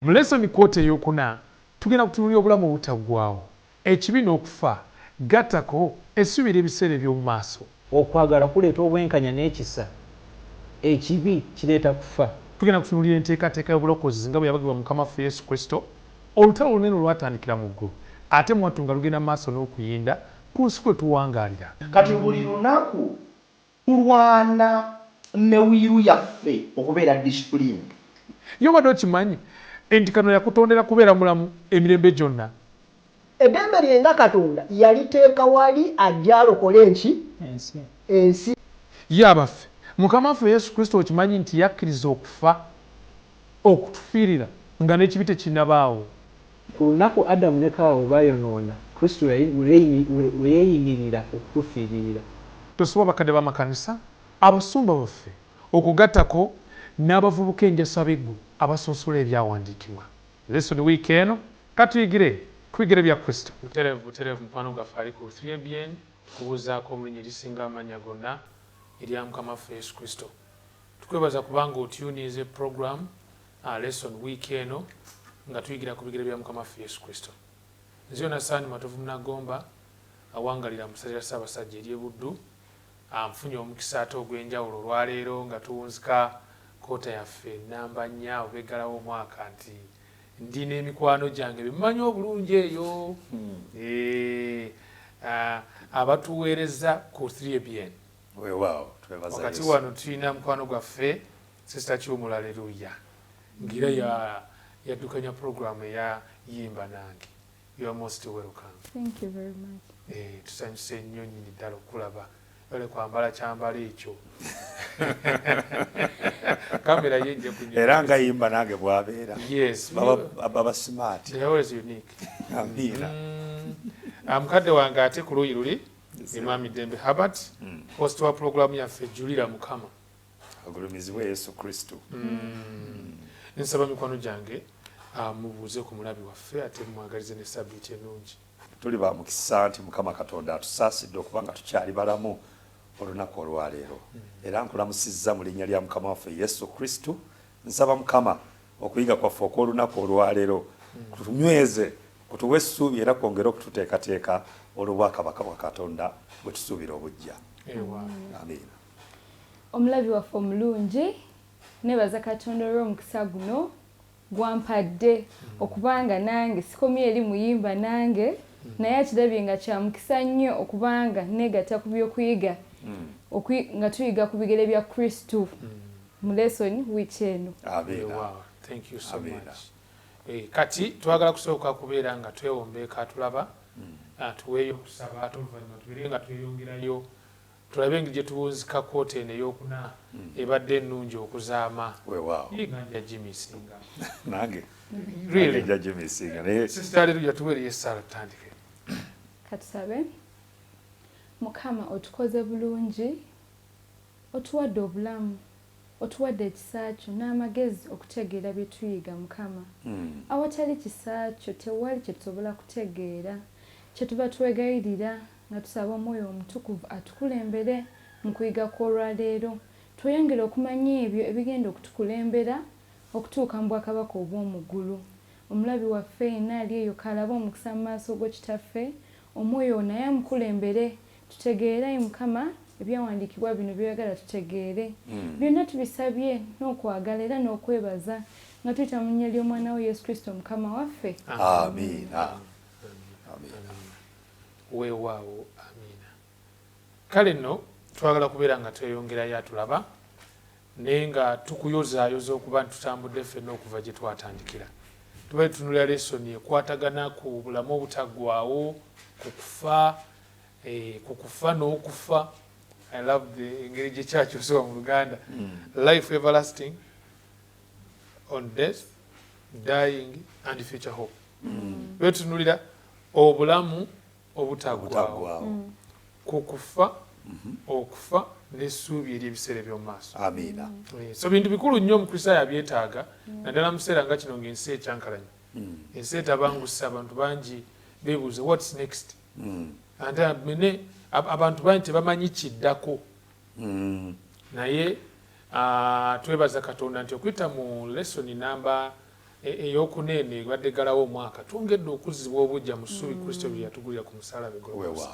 Mu lesson quarter eyokuna tugenda kutunuulira obulamu obutaggwaawo, ekibi n'okufa, gattako essuubi ery'ebiseera eby'omu maaso. Okwagala kuleeta obwenkanya n'ekisa, ekibi kireeta kufa. Tugenda kutunuulira enteekateeka y'obulokozi nga bwe yabagibwa Mukama waffe Yesu Kristo, olutalo olunene olwatandikira mu ggulu ate mwattu nga lugenda mu maaso n'okuyinda ku nsi kwe tuwangaalira. Kati buli lunaku tulwana ne will yaffe okubeera disciplined. Ye obadde okimanyi nti Katonda yakutondera kubeera mulamu emirembe gyonna? Eddembe lye nga Katonda yaliteeka wali ajje alokole enki? Ensi. Ensi. Ye abaffe, Mukama waffe Yesu Kristo okimanyi nti yakkiriza okufa okutufiirira nga n'ekibi tekinnabaawo? Ku lunaku Adamu ne Kaawa we baayonoona, Kristo lwe yeeyimirira okutufiiririra. Tosubwa abakadde b'amakanisa, abasumba baffe, okugattako n'abavubuka enjasabiggu abasunsuula ebyawandiikibwa. Lesson week eno katuyigire ku bigere bya Kristo. Butereevu butereevu mukwano gwaffe ali ku 3ABN tukubuuzaako mu linnya erisinga amannya gonna erya Mukama waffe Yesu Kristo. Tukwebaza kubanga otuninze program lesson week eno nga tuyigira ku bigere bya Mukama waffe Yesu Kristo. Nze Yonasaani Matovu Munagomba awangalira mu ssaza lya Ssaabasajja ery'e Buddu. Nfunye omukisa ate ogw'enjawulo olwaleero nga tuwunzika quarter yaffe namba 4 oba eggalawo omwaka nti ndi n'emikwano gyange bemumanyi obulungi eyo abatuweereza ku 3ABN. Weewaawo, twebaza Wakati Yesu. wano tulina mukwano gwaffe Sister Kiwumula Aleluya ngira yaddukanya program eya Yimba Nange. You are most welcome. Thank you very much. Tusanyuse nnyo nnyini ddala okulaba ole kwambala kyambalo ekyo, kamera ye nja kunyuma. Era nga Yimba Nange bw'abeera. Yes. Baba smart. They are always unique. Amiina. Mukadde wange ate ku luuyi luli ye Mwami Ddembe Herbert, host wa pulogulaamu yaffe Julira Mukama. Agulumizibwe Yesu Kristo. Nsaba mikwano gyange mubuuze ku mulabi waffe ate mumwagalize ne sabbiiti ennungi. Tuli ba mukisa nti Mukama Katonda atusaasidde okuba nga tukyali balamu olunaku olwaleero. Era nkulamusizza mu linnya lya Mukama waffe Yesu Kristo. Nsaba Mukama okuyiga kwaffe okw'olunaku olwaleero kutunyweze, kutuwe essuubi era kwongere okututeekateeka olw'obwakabaka bwa Katonda bwe tusuubira obujja. Amiina. Omulabi waffe omulungi, nebaza Katonda olw'omukisa guno gwampadde okubanga nange sikomye eri muyimba nange, naye akirabye nga kya mukisa nnyo okubanga neegatta ku by'okuyiga nga tuyiga ku bigere bya Kristo mu lesson wiiki eno. Amiina. Wow, thank you so Amiina. much. Kati twagala kusooka kubeera nga twewombeeka tulaba tuweeyo okusaba ate oluvannyuma tubeere nga tweyongerayo tulabe engeri gye tuwunzika quarter eno eyokuna ebadde ennungi okuzaama. Weewaawo. Nga nja gimissinga. Nange. Really? Nange nja gimissinga naye. Sister Hallelujah, tuweereye essaala tutandike. Katusabe. Mukama otukoze bulungi, otuwadde obulamu, otuwadde ekisa kyo n'amagezi okutegeera bye tuyiga Mukama. Awatali kisa kyo tewali kye tusobola kutegeera. Kye tuba twegayirira nga tusaba Omwoyo Omutukuvu atukulembere mu kuyiga kw'olwaleero. Tweyongere okumanya ebyo ebigenda okutukulembera okutuuka mu bwakabaka obw'omu ggulu. Omulabi waffe yenna ali eyo k'alabe omukisa mu maaso go Kitaffe, Omwoyo wo naye amukulembere tutegeere ayi Mukama ebyawandiikibwa bino by'oyagala tutegeere. Byonna tubisabye n'okwagala era n'okwebaza nga tuyita mu linnya ly'Omwana wo Yesu Kristo Mukama waffe. Amiina. Amiina. Weewaawo, amiina. Kale nno twagala kubeera nga tweyongerayo atulaba naye nga tukuyozaayoza okuba nti tutambudde ffenna okuva gye twatandikira. Tubadde tutunulira lesson ekwatagana ku bulamu obutaggwaawo, ku kufa, ku kufa n'okufa. I love the engeri gye kyakyusibwa mu Luganda. Life everlasting on death, dying and future hope. Tubadde tutunulira obulamu obutaggwaawo, ku kufa, okufa n'essuubi ery'ebiseera eby'omu maaso. Amiina. So bintu bikulu nnyo omukristaayo abyetaaga naddala mu kiseera nga kino ng'ensi ekyankalanye, ensi etabanguse, abantu bangi beebuuze what's next. Ate mene abantu bangi tebamanyi kiddako. Naye twebaza Katonda nti okuyita mu lesson namba Eyokuna eno ebadde eggalawo omwaka, twongedde okuzzibwa obuggya mu ssuubi Kristo lye yatugulira ku musaalaba e Gologoosa.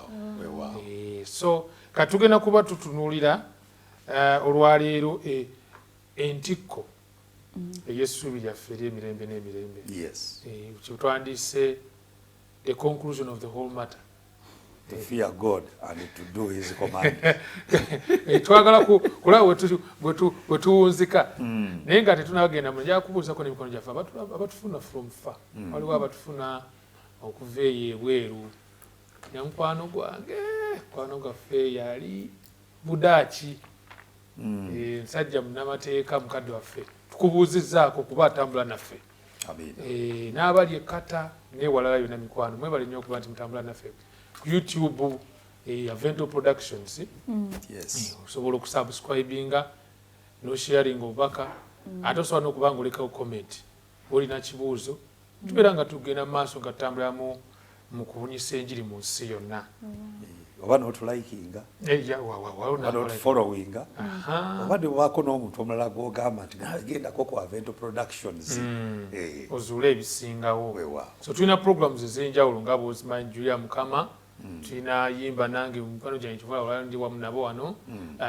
So kati tugenda kuba tutunuulira olwaleero entikko ey'essuubi lyaffe ery'emirembe n'emirembe. Kye twandiise the conclusion of the whole matter. To fear God and to do his command. Twagala kulaba bwe tuwunzika, naye nga tetunagenda mu, njagala kubuuzako n'emikono gyaffe abatufuna from far. Waliwo abatufuna okuva eyo ebweru. Nyamukwano gwange, mukwano gwaffe yali Budaaki, nsajja munamateeka, mukadde waffe, tukubuuzizzaako kuba atambula naffe. N'abali ekkata newalala yonna, mikwano mwebale nnyo okuba nti mutambula naffe ku YouTube Avento Productions. Osobola okusubscribinga nosharinga obubaka, ate osobola n'okuba nga olekawo comment olina kibuuzo. Tubeera nga tugenda mu maaso nga tutambulira mu kubunyisa enjiri mu nsi yonna. Oba n'otulikinga, oba n'otufollowinga, oba ne bwako n'omuntu omulala gw'ogamba nti nagendako ku Avento Productions. Ozuule ebisingawo. So tulina programs ez'enjawulo nga bwozimanyi, Julia Mukama, tulina Yimba Nange, mukwano gyange kivala ndi wamu nabo wano.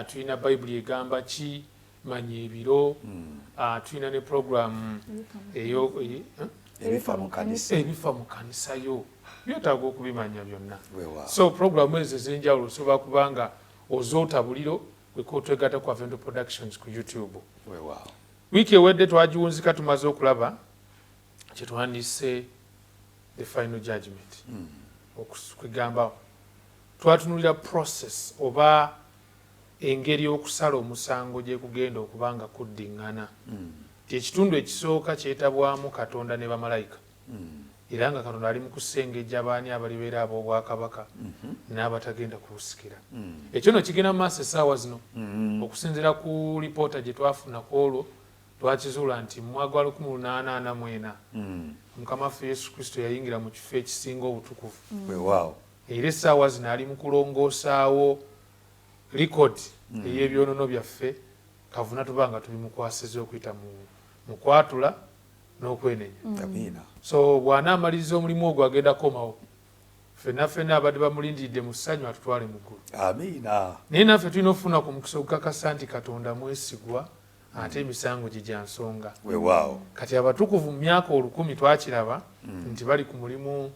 Tulina Bayibuli Egamba Ki, Manya Ebiro. Tulina ne program eyo Ebifa mu Kanisa. Ebifa mu Kanisa yo byetaaga okubimanya byonna. So programu ezo ez'enjawulo osobola kubanga ozoota buliro wekotwegatta ku Avento Productions ku YouTube. Wiiki ewedde twagiwunzika tumaze okulaba kyetwandise the final judgment. Kwegamba twatunulira process oba engeri okusala omusango gyekugenda okuba nga kuddiŋŋana, ti ekitundu ekisooka kyetabwamu Katonda ne bamalayika, era nga Katonda ali mu kusengejja baani abalibeera ab'obwakabaka n'abatagenda kubusikira. Ekyo no kigenda mu maaso essaawa zino. Okusinziira ku lipoota gye twafuna ku olwo, twakizuula nti mu mwaka gwa 1844 Mukama waffe Yesu Kristo yayingira mu kifo ekisinga obutukuvu, era essaawa zino ali mu kulongoosaawo likodi ey'ebyonono byaffe, kavuna tuba nga tubimukwasiza okuyita mu kwatula n'okwenenya. So bw'anaamaliriza omulimu ogwo, agenda kukomawo, ffenna ffenna abadde bamulindiridde mu ssanyu, atutwale mu ggulu. Naye naffe tulina okufuna ku mukisa okukakasa nti Katonda mwesigwa ate emisango gye gya nsonga. Kati abatukuvu mu myaka 1000 twakiraba nti bali ku mulimu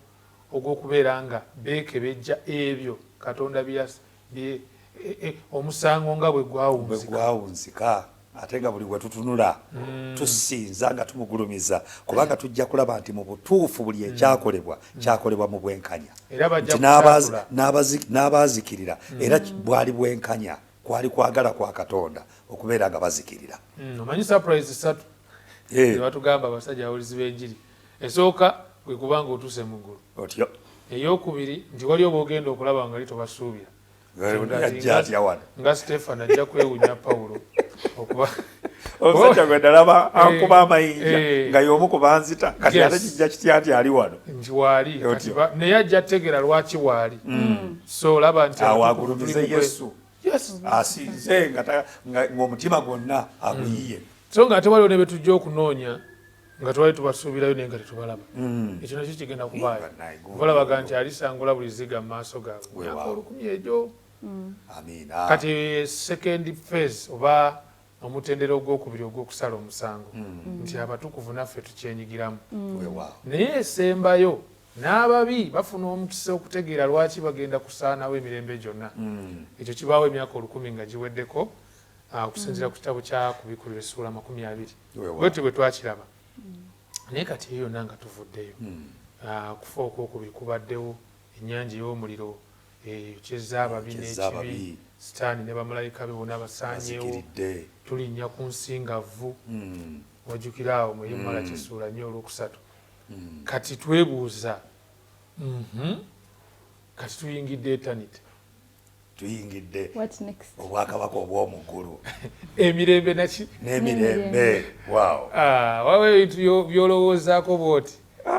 ogw'okubeera nga beekebejja ebyo Katonda omusango nga bwe bwe gwawunzika. Gwawunzika, ate nga buli bwe tutunula tusinza nga tumugulumiza, kubanga tujja kulaba nti mu butuufu buli ekyakolebwa kyakolebwa mu bwenkanya. Era bajja nti kukyatula. N'abaazikirira era bwali bwenkanya, kwali kwagala kwa Katonda okubeera nga bazikirira. Omanyi surprise ssatu zebatugamba abasajja abawulizi b'enjiri. Esooka kwe kubanga otuuse mu ggulu. Otyo. Eyokubiri nti wali oba ogenda okulaba nga li tobasuubira. Ajja atya wano? Nga Stefano ajja kwewunya Pawulo okuba omusajja gwe nalaba ankuba amayinja nga y'omu ku banzita, kati ate kijja kitya nti ali wano? Nti waali kati naye ajja tegeera lwaki waali. So olaba nti awo abatukuvu agulumize tuli mu Yesu. Asinze ng'omutima gwonna aguyiye. So nga ate waliwo ne betujja okunoonya nga twali tubasuubirayo naye nga tetubalaba. Ekyo nakyo kigenda kubaayo. Bannaye, balabaga nti alisangula buli ziga mu maaso gaabwe myaka 1000 egyo. Amiina. Kati second phase oba omutendera ogwokubiri ogw'okusala omusango, nti abatukuvu naffe tukyenyigiramu, naye esembayo n'ababi bafuna omukisa okutegeera lwaki bagenda kusaanawo emirembe gyonna. Ekyo kibaawo emyaka 1000 nga giweddeko, okusinziira ku kitabo kya Kubikulirwa essuula 20. Bwetyo bwe twakiraba. Naye kati eyo yonna nga tuvuddeyo, okufa okwokubiri kubaddewo, ennyanja ey'omuliro eyokyezza ababi Eyokyezza n'ekibi, ababi. Sitaani ne bamalayika be bonna basaanyeewo. Bazikiridde. Tulinnya ku nsi nga vvu. Wajjukira awo mu Malaki essuula 4 olwokusatu. Kati twebuuza, kati tuyingidde eternity, tuyingidde What next? Obwakabaka obw'omu ggulu. Emirembe naki? N'emirembe, wow. Ah, waliwo ebintu by'olowoozaako bw'oti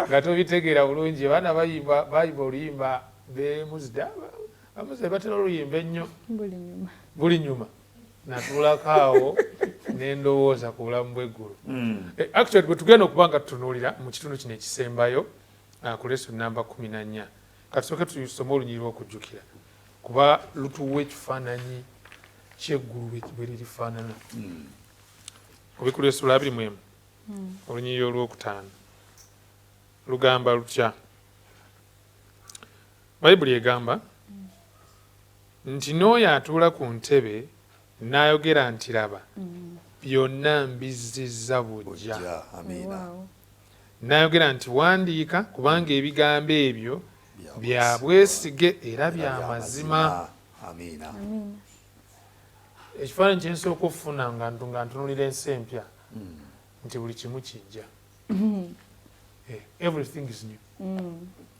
nga tobitegeera bulungi. Abaana bayimba, bayimba oluyimba bemuzida, bamuzida batera oluyimba ennyo. Buli nyuma. Buli nyuma. Natuulako awo nendowooza ku bulamu bw'eggulu. Actually bwe tugenda okuba nga tutunuulira mu kitundu kino ekisembayo ku lesson namba 14, katusooke tusome olunyiriri lw'okujjukira kuba lutuwa ekifaananyi ky'eggulu bwe lirifaanana. Obikulu essula 21 olunyiriri olwokutaano lugamba lutya? Bayibuli egamba nti n'oyo atuula ku ntebe n'ayogera nti laba, byonna mbizzizza buggya. N'ayogera nti wandiika, kubanga ebigambo ebyo bya bwesige era bya mazima. Ekifaananyi kye nsooka okufuna nga ntunuulira ensi empya nti buli kimu kijja. Everything is new.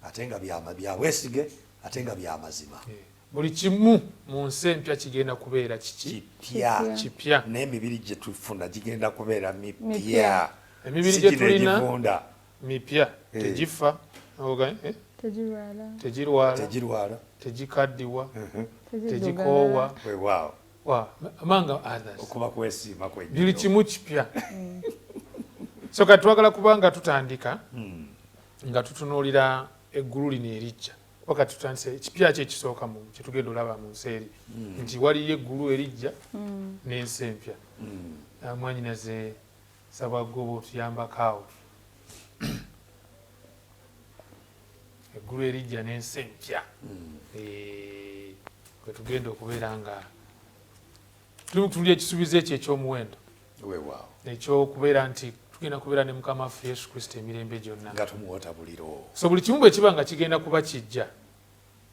Ate nga bya bwesige ate nga bya mazima. Buli kimu mu nsi empya kigenda kubeera kiki? Kipya. Kipya. N'emibiri gye tufuna gigenda kubeera mipya. Emibiri gye tulina mipya, tegifa, tegirwala, tegikaddiwa, tegikoowa. Weewaawo. Among others. Okuba kwesiima kwennyini. Buli kimu kipya. So kati twagala kubanga tutandika nga tutunuulira eggulu lino erijja. Wakati tutandise ekipya ki ekisooka mu kye tugenda olaba mu nsi eri nti waliyo eggulu erijja n'ensi empya. Mwanyinaze Sabwaggoba otuyambako awo. Eggulu erijja n'ensi empya. Kwe tugenda okubeera nga tuli ekisuubizo ekyo eky'omuwendo. Ekyokubeera nti tugenda kubeera ne Mukama waffe Yesu Kristo emirembe gyonna. Nga tumuwota buliro. So buli kimu bwe kiba nga kigenda kuba kijja,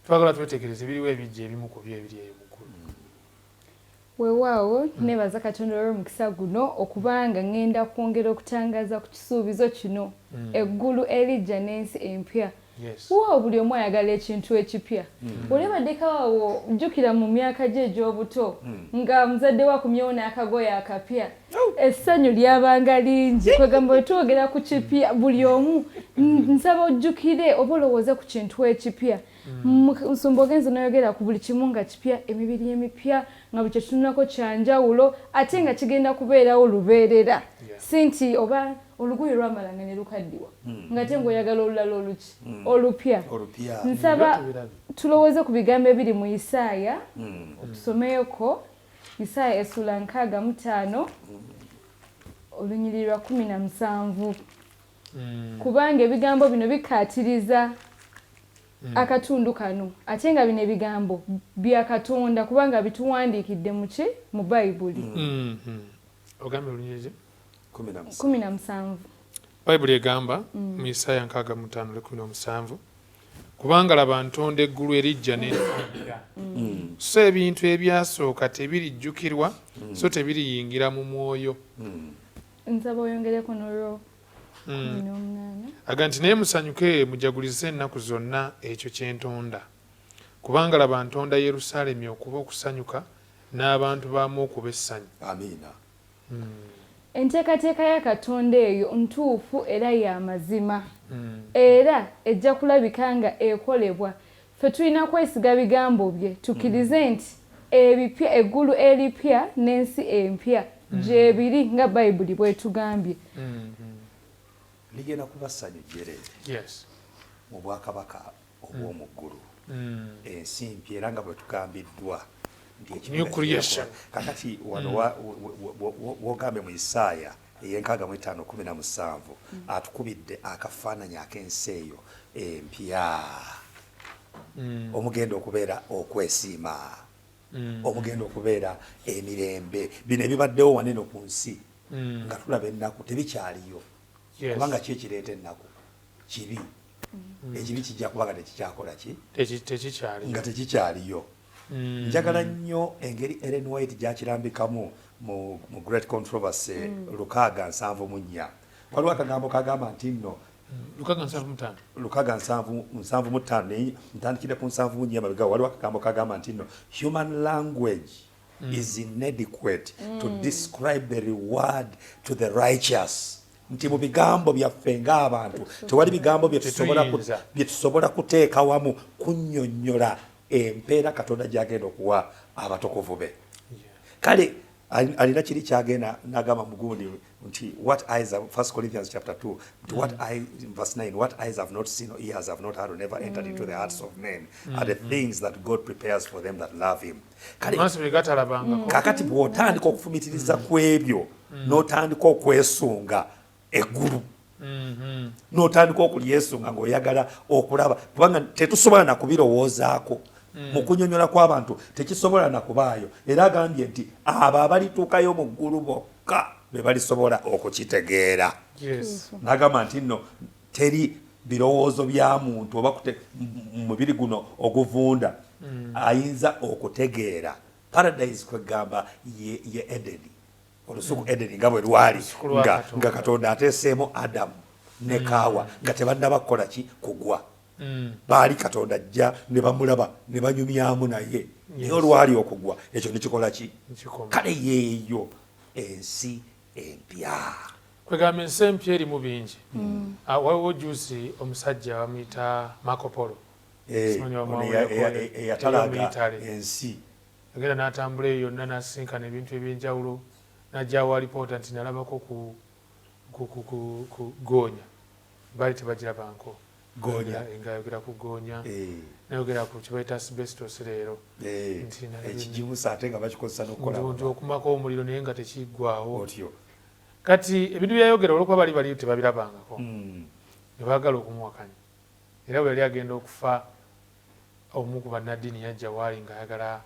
twagala twetegereze biriwo ebijja ebimu ku byo ebiri eyo mu ggulu. Weewaawo, neebaza Katonda olw'omukisa guno okubanga ŋŋenda kwongera okutangaaza ku kisuubizo kino, eggulu eriggya n'ensi empya. Weewaawo buli omu ayagala ekintu ekipya. Oli obaddeko awo, jjukira mu myaka gyo egy'obuto nga muzadde wo akomyewo n'akagoye akapya, essanyu lyabanga lingi. Kwegamba bwe twogera ku kipya, buli omu nsaba ojjukire oba olowooze ku kintu ekipya. Musumba ogenze n'oyogera ku buli kimu nga kipya, emibiri emipya, nga buli kye tutunulako kya njawulo, ate nga kigenda kubeerawo lubeerera. Si nti oba olugoye lwamala nga ne lukaddiwa, ng'ate ng'oyagala olulala oluki olupya. Nsaba tulowooze ku bigambo ebiri mu Isaaya, otusomeyoko Isaaya essula 65 olunyiriri lwa 17. Kubanga ebigambo bino bikkaatiriza akatundu kano, ate nga bino ebigambo bya Katonda kubanga bituwandiikidde mu ki? Mu Bayibuli. Ogambye olunyiriri? 17. Bayibuli egamba mu Isaaya 65:17, kubanga laba ntonda eggulu erijja n'ensi empya, so ebintu ebyasooka tebirijjukirwa, so tebiriyingira mu mwoyo. Nsaba oyongereko n'olwo 18. Aga nti naye musanyuke mujagulize ennaku zonna ekyo kye ntonda, kubanga laba ntonda Yerusaalemi okuba okusanyuka n'abantu baamu okuba essanyu. Amiina. Enteekateeka ya Katonda eyo ntuufu era ya mazima, era ejja kulabika nga ekolebwa. Ffe tulina kwesiga bigambo bye, tukkirize nti ebipya, eggulu eripya n'ensi empya gyebiri nga Bayibuli bw'etugambye. Ligenda kuba ssanyu jjereere mu bwakabaka obw'omu ggulu, ensi mpya, era nga bwe tugambiddwa nti New creation. Kakati wano wogambye mu Isaaya ey'e65:17, atukubidde akafaananyi ak'ensi eyo empya omugenda okubeera okwesiima, omugenda okubeera emirembe. Bino ebibaddewo waneno ku nsi nga tulaba ennaku tebikyaliyo, kubanga ki ekireeta ennaku? Kibi. Ekibi kijja kuba nga tekikyakola ki? Nga tekikyaliyo. Njagala nnyo engeri Ellen White gy'akirambikamu mu Great Controversy 674. Waliwo akagambo kagamba nti nno 675, naye ntandikidde ku 74 mabega. Waliwo akagambo kagamba nti nno human language is inadequate to describe the reward to the righteous, nti mu bigambo byaffe ng'abantu tewali bigambo bye tusobola kuteeka wamu kunnyonnyola empeera Katonda gy'agenda okuwa abatukuvu be. Kale Alina kiri kyagenda nagamba mugundi nti what eyes have, 1 Corinthians chapter 2 nti what eye, verse 9, what eyes have not seen or ears have not heard or never entered into the hearts of men are the things that God prepares for them that love him. Kale Maaso bye gatalabangako. Kakati bw'otandika okufumitiriza ku ebyo, n'otandika okwesunga eggulu, n'otandika okulyesunga ng'oyagala okulaba, kubanga tetusobola na kubirowoozaako mu kunyonyola kw'abantu, tekisobola na kubaayo. Era agambye nti abo abalituukayo mu ggulu bokka be balisobola okukitegeera. N'agamba nti nno teri birowoozo bya muntu oba mu mubiri guno oguvunda ayinza okutegeera paradise, kwegamba ye Edeni, olusuku Edeni nga bwe lwali Olusuku lwa Katonda. Nga Katonda ateeseemu Adamu ne Kaawa nga tebannaba kukola ki? Kugwa. Baali Katonda ajja ne bamulaba ne banyumyamu naye, naye olwali okugwa ekyo nekikola ki? Nekikoma. Kale yeeyo ensi empya. Kwegamba ensi empya erimu bingi. Ah, waliwo juzi omusajja bamuyita Marco Polo. Simanyi ono wamwawulirako eyatalaaga eyo mu Italy. Ensi. Agenda n'atambula eyo yonna n'asisinkana ebintu ebyenjawulo, n'ajjawo alipoota nti nalabako ku goonya, baali tebagirabanko. Goonya. Ng'ayogera ku goonya, nayogera ku kibayita asbestos leero. Nti Ekigimusa ate nga bakikozesa n'okukola nti okumako omuliro naye nga tekiggwawo. Otyo. Kati ebintu byayogera, olwokuba bali bali tebabirabangako, ne baagala okumuwakanya. Era bwe yali agenda okufa, omu ku bannaddiini yajja waali ng'ayagala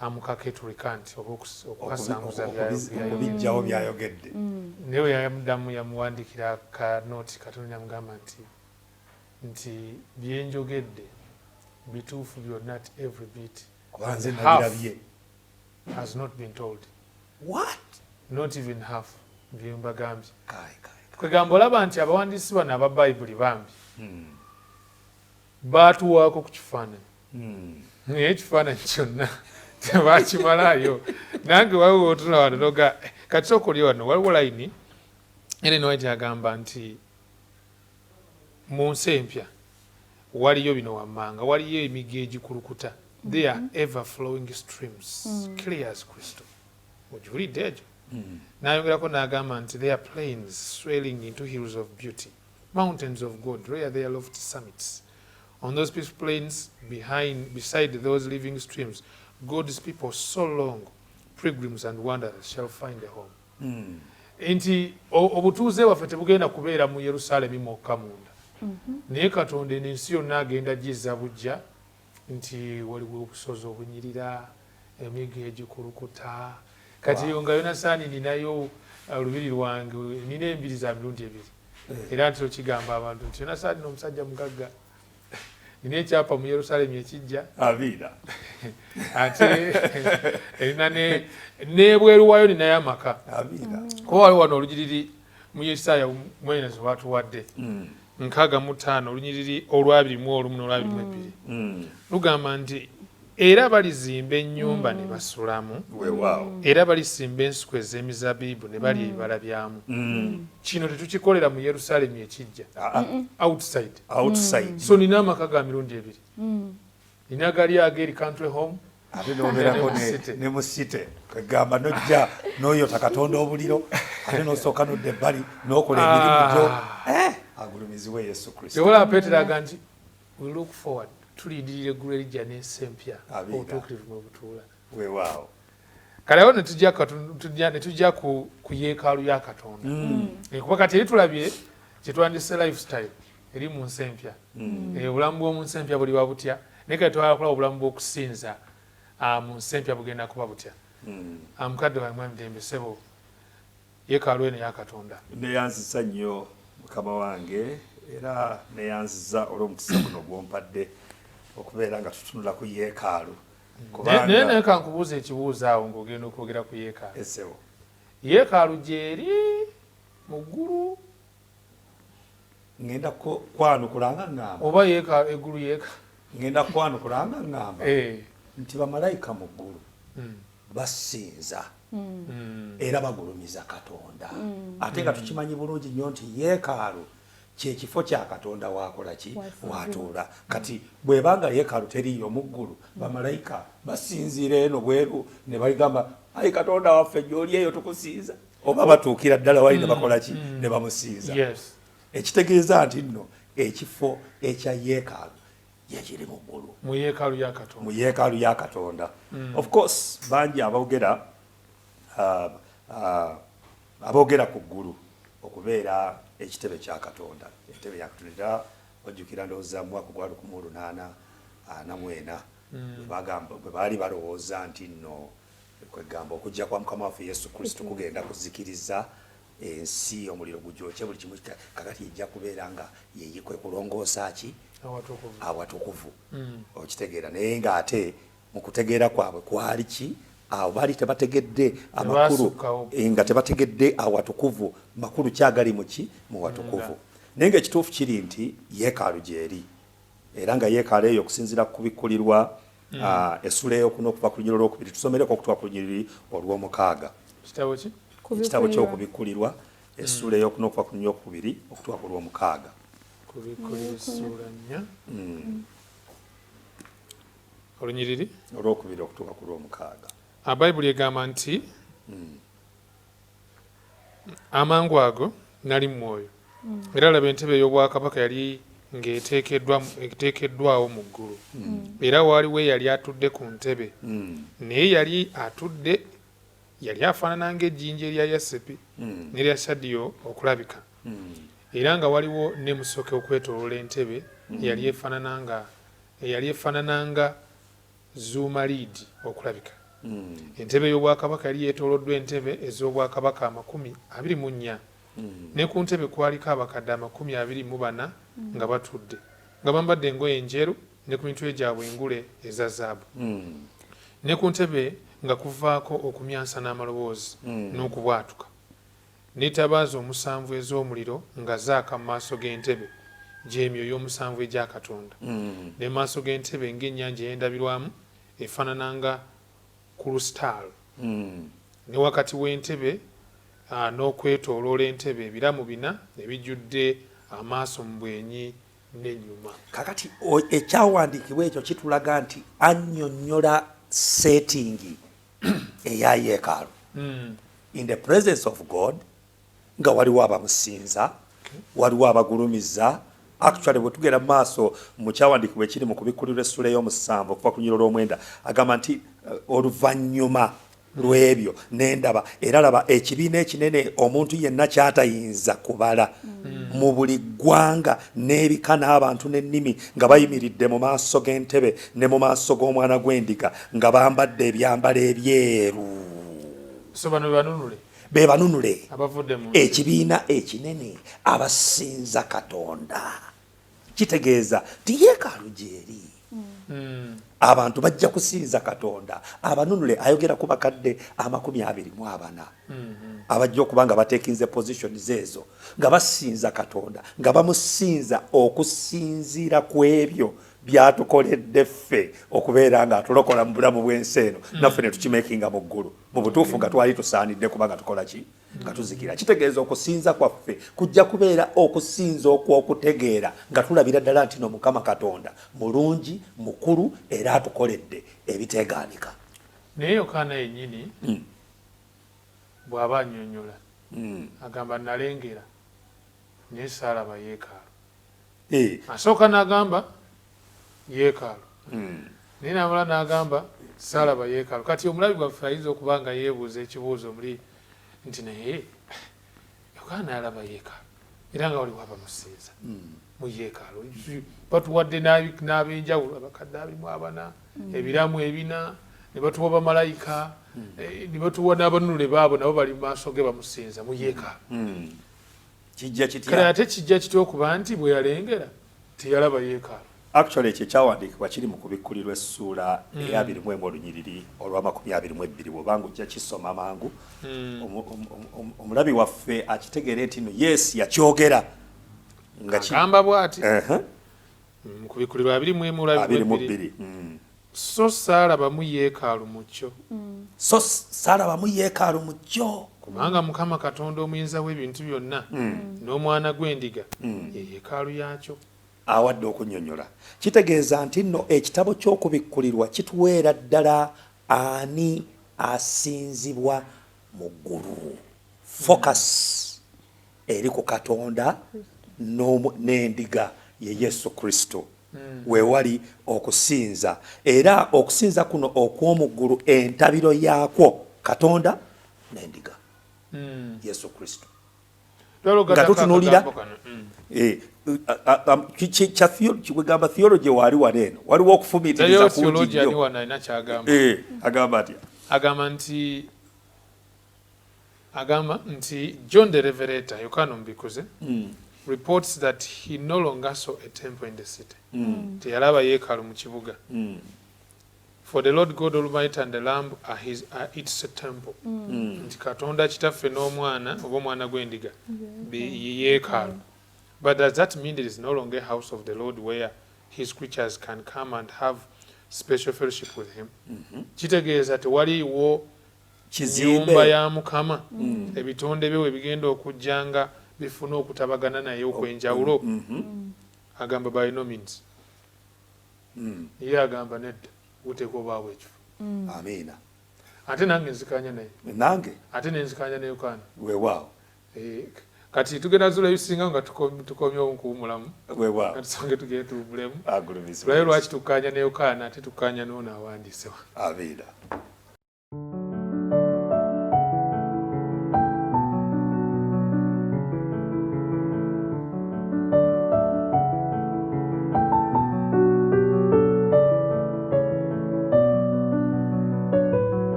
amukake to recant oba okukasanguza byayogera. Okubijjawo byayogedde. Naye bwe yamuddamu, yamuwandiikira ka note katono, yamugamba nti byenjogedde bituufu byonna at every bit. Kuba nze Half nabirabye. has not been told. What? Not even half byembagambye. Kai, kai, kai. Kwegamba olaba nti abawandiisi bano aba Bayibuli bambi baatuwaako ku kifaananyi, naye ekifaananyi kyonna tebakimalayo. Nange waliwo otuna wano noga kati sooka oli wano, waliwo layini Ellen White agamba nti mu nsi empya waliyo bino wammanga: waliyo emigga egikulukuta, there are ever flowing streams clear as crystal. Ogiwulidde egyo? N'ayongerako n'agamba nti there are plains swelling into hills of beauty, mountains of God rear their lofty summits. On those peaceful plains, behind beside those living streams, God's people, so long pilgrims and wanderers, shall find a home. Nti obutuuze bwaffe tebugenda kubeera mu Yerusaalemi mwokka munda, naye Katonda eno ensi yonna agenda gizza bujja, nti waliwo obusozi obunyirira, emigga egikulukuta. Kati nga Yonasaani ninayo olubiri lwange, nina embiri za mirundi ebiri, era ntera okigamba abantu nti Yonasaani n'omusajja mugagga, nina ekyapa mu Yerusaalemi ekijja. Abiira. Ate erina n'ebweru waayo ninayo amaka. Abiira. Kuba waliwo wano olunyiriri mu Yesaaya mwenyinazi watuwadde, 65 olunyiriri olw'21 n'olw'22, lugamba nti era balizimba ennyumba ne basulamu, Weewaawo. era balisimba ensuku ez'emizabiibu ne balya ebibala byamu. Kino tetukikolera mu Yerusaalemi ekijja, Ah, ah, outside. Outside. So nina amaka ga mirundi ebiri, nina gali ag'eri country home, ate nobeerako ne mu city. Ne mu city, kwegamba nojja noyota Katonda obuliro, ate nosooka nodda ebbali n'okola emirimu gyo. Eh, agulumizibwe Yesu Kristo. Tewola Petero aga nti we look forward, tulindirira eggulu erijja n'ensi empya, Amiina. obutuukirivu mwe butuula. Weewaawo. Kale awo ne tujja ku yeekaalu ya Katonda. Kuba kati eri tulabye kyetwandise lifestyle eri mu nsi empya. Obulamu bw'omu nsi empya buliba butya? Naye kati twagala kulaba obulamu bw'okusinza mu nsi empya bugenda kuba butya. Mukadde wange Mwami Dembe, ssebo, yeekaalu eno ya Katonda. Neyanziza nnyo mukama wange, era neyanziza olw'omukisa guno gwompadde okubeera nga tutunula ku yeekaalu. Naye naye kankubuuza ekibuuzo awo ng'ogenda okwogera ku yeekaalu. Esebo. Yeekaalu gyeri mu ggulu? Ngenda kwanukula nga ŋŋamba. Oba yeekaalu eggulu yeeka? Ngenda kwanukula nga ŋŋamba nti bamalayika mu ggulu basinza era bagulumiza Katonda, ate nga tukimanyi bulungi nnyo nti yeekaalu kyekifo kya Katonda wakola ki? Watuula. Kati bwebanga yeekaalu teriiyo mu ggulu, bamalayika basinziira eno bweru ne bagamba. Ayi Katonda waffe, gy'oli eyo tukusinza, oba batuukira ddala wali ne bakola ki? Ne bamusinza. Ekitegeeza nti nno ekifo ekya yeekaalu yekiri mu ggulu. Mu yeekaalu ya Katonda. Mu yeekaalu ya Katonda. Of course bangi aboogera ku ggulu okubeera ekitebe kya Katonda, entebe ya Katonda. Era ojjukira, ndowooza mu mwaka gwa 1844, bwe baali balowooza nti nno kwegamba okujja kwa Mukama waffe Yesu Kristo kugenda kuzikiriza ensi, omuliro gujokye buli kimu, kakati ejja kubeera nga yeyikwe kulongoosa ki? Awatukuvu. Awatukuvu. Okitegeera? Naye ng'ate mu kutegeera kwabwe kwali ki? Awo baali tebategedde amakulu. Tebasukkawo. Nga tebategedde awatukuvu makulu kyagali muki mu watukuvu. Naye ngaekituufu kiri nti yeekaalu gyeri, era nga yeekaalu eyo okusinziira ku kubikkulirwa, essula eyokuna okuva ku lunyiriri olwokubiri, tusomereko okutuuka ku lunyiriri olw'omukaaga. Kitabo ki? Ekitabo ky'Okubikkulirwa, essuula eyokuna okuva ku lunyiriri olwokubiri okutuuka ku lw'omukaaga. Kubikkulirwa essuula 4, olunyiriri olwokubiri okutuuka ku lw'omukaaga. Bayibuli egamba nti, "Amangu ago nali mu mwoyo, era laba, entebe ey'obwakabaka yali ng'eteekeddwawo mu ggulu, era waaliwo eyali atudde ku ntebe. Naye yali atudde yali afaanana ng'ejjinja erya yasipi n'erya sadiyo okulabika, era nga waliwo ne musoke okwetooloola entebe eyali efaanana nga zuumaliidi okulabika. Entebe y'obwakabaka yali yeetooloddwa entebe ez'obwakabaka 24, ne ku ntebe kwaliko abakadde 24 nga batudde, nga bambadde engoye enjeru, ne ku mitwe gyabwe engule eza zaabu. Ne ku ntebe nga kuvaako okumyansa n'amaloboozi n'okubwatuka, n'etabaaza omusanvu ez'omuliro nga zaaka mu maaso g'entebe, gy'emyoyo omusanvu egya Katonda. Ne mu maaso g'entebe ng'ennyanja ey'endabirwamu efaanana nga kulusitaalu. Ne wakati w'entebe n'okwetooloola entebe ebiramu bina ebijjudde amaaso mu bwenyi n'ennyuma." Kakati ekyawandiikibwa ekyo kitulaga nti annyonnyola setting eya yeekaalu in the presence of God, nga waliwo abamusinza, waliwo abagulumiza. Actually, bwe tugenda mu maaso mu kyawandiikibwa ekiri mu Kubikkulirwa essula ey'omusanvu okuva ku lunyiriri olw'omwenda, agamba nti, "Oluvannyuma lw'ebyo nendaba, era laba, ekibiina ekinene omuntu yenna kyatayinza kubala, mu buli ggwanga n'ebika n'abantu n'ennimi, nga bayimiridde mu maaso g'entebe ne mu maaso g'Omwana gw'Endiga, nga bambadde ebyambalo ebyeru." So bano be banunule. Be banunule. Abavudde mu nsi. Ekibiina ekinene abasinza Katonda. Kitegeeza ti yeekaalu gyeri, abantu bajja kusinza Katonda, abanunule. Ayogera ku bakadde 24 abajja okuba nga batekinze positions ezo, nga basinza Katonda, nga bamusinza okusinziira ku ebyo byatukoledde ffe, okubeera nga atulokola mu bulamu bw'ensi eno, naffe ne tukimakinga mu ggulu. Mu butuufu nga twali tusaanidde kuba nga tukola ki? Nga tuzikira. Kitegeeza okusinza kwaffe kujja kubeera okusinza okw'okutegeera, nga tulabira ddala nti no Mukama Katonda mulungi, mukulu, era atukoledde ebiteegaanika. Naye Yokaana yennyini bw'aba annyonnyola, agamba, "Nalengera, naye saalaba yeekaalu." Asooka n'agamba yeekaalu, naye namala n'agamba, "Saalaba yeekaalu." Kati omulabi gwaffe ayinza okuba nga yeebuuza ekibuuzo muli nti, naye Yokaana yalaba yeekaalu, era nga waliwo abamusinza mu yeekaalu. Batuwadde n'ab'enjawulo, abakadde 24, ebiramu ebina, ne batuwa bamalayika, ne batuwa n'abanunule baabo, nabo bali mu maaso ge bamusinza mu yeekaalu. Kijja Kale kitya? Ate kijja kitya okuba nti bwe yalengera teyalaba yeekaalu? Actually, ekyo ekyawandiikibwa kiri mu Kubikkulirwa essuula eya 21, olunyiriri olwa 22. Bw'obanga ojja kisoma mangu, omulabi waffe akitegeere nti no yes, yakyogera nga Agamba bw'ati mu Kubikkulirwa 21 22. 22, "So saalabamu yeekaalu mu kyo, So saalabamu yeekaalu mu kyo, kubanga Mukama Katonda Omuyinza w'ebintu byonna n'Omwana gw'Endiga ye yeekaalu yaakyo." Awadde okunnyonnyola. Kitegeeza nti nno ekitabo ky'Okubikkulirwa kituweera ddala ani. Asinzibwa mu ggulu. Focus eri ku Katonda n'endiga ye Yesu Kristo. Wewali okusinza, era okusinza kuno okw'omu ggulu entabiro yaakwo Katonda n'endiga Yesu Kristo. Nga tutunulira eh, kwegamba theology waali wano eno waliwo okufumiitiriza kungi nnyo. Eh, agamba atya? Agamba nti John the Revelator, Yokaana Omubikkuzi, reports that he no longer saw a temple in the city. Teyalaba yeekaalu mu kibuga. For the Lord God Almighty and the Lamb are, his, are its temple. Nti Katonda Kitaffe n'Omwana oba Omwana gw'Endiga ye yeekaalu. But does that mean there is no longer a house of the Lord where his creatures can come and have special fellowship with him? Kitegeeza tewaliiwo Kizimbe. Nnyumba ya Mukama, ebitonde bye we bigenda okujja nga bifuna okutabagana naye okw'enjawulo? Agamba by no means. Ye agamba nedda, guteekwa obaawo ekifo. Amiina. Ate nange nzikanya naye. Nange. Ate ne nzikanya ne Yokaana. Weewaawo. Eh, kati tugenda zula ebisinga nga tukomyewo nkuwumulamu. Weewaawo. Nga tusonge tugende tuwummulemu. Agulumizibwe. Tulabe lwaki tukkaanya ne Yokaana ate tukkaanya n'ono awandiise wano. Amiina.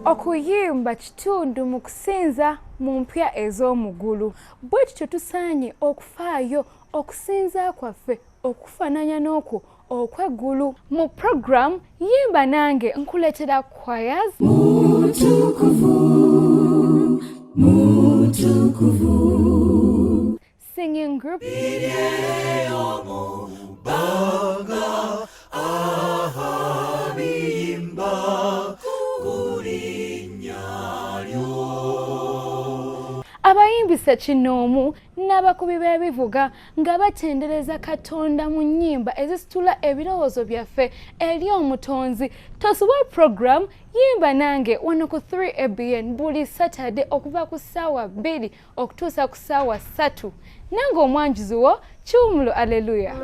Okuyimba kitundu mu kusinza mu mpya ez'omu ggulu. Bwe tutyo tusaanye okufaayo okusinza kwaffe okufaananya n'okwo okw'eggulu. Mu program Yimba Nange nkuleetera choirs. Mutukuvu, mutukuvu. Singing group. Abayimbi ssekinnoomu n'abakubi b'ebivuga nga batendereza Katonda mu nnyimba ezisitula ebirowoozo byaffe eri Omutonzi. Tosubwa program Yimba Nange wano ku 3ABN buli Saturday okuva ku ssaawa bbiri okutuusa ku ssaawa ssatu. Nange omwanjuzi wo Kiwumulo Aleluya.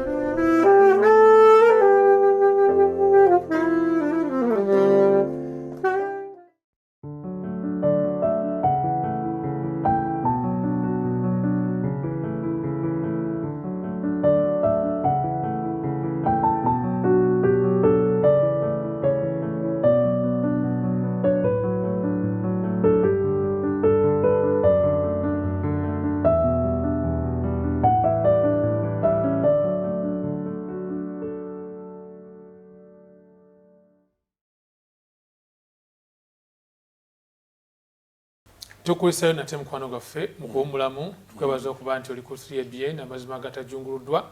Tukulisayo nate mukwano gwaffe mu kuwummulamu. Tukwebaza okuba nti oli ku 3ABN amazima agatajunguluddwa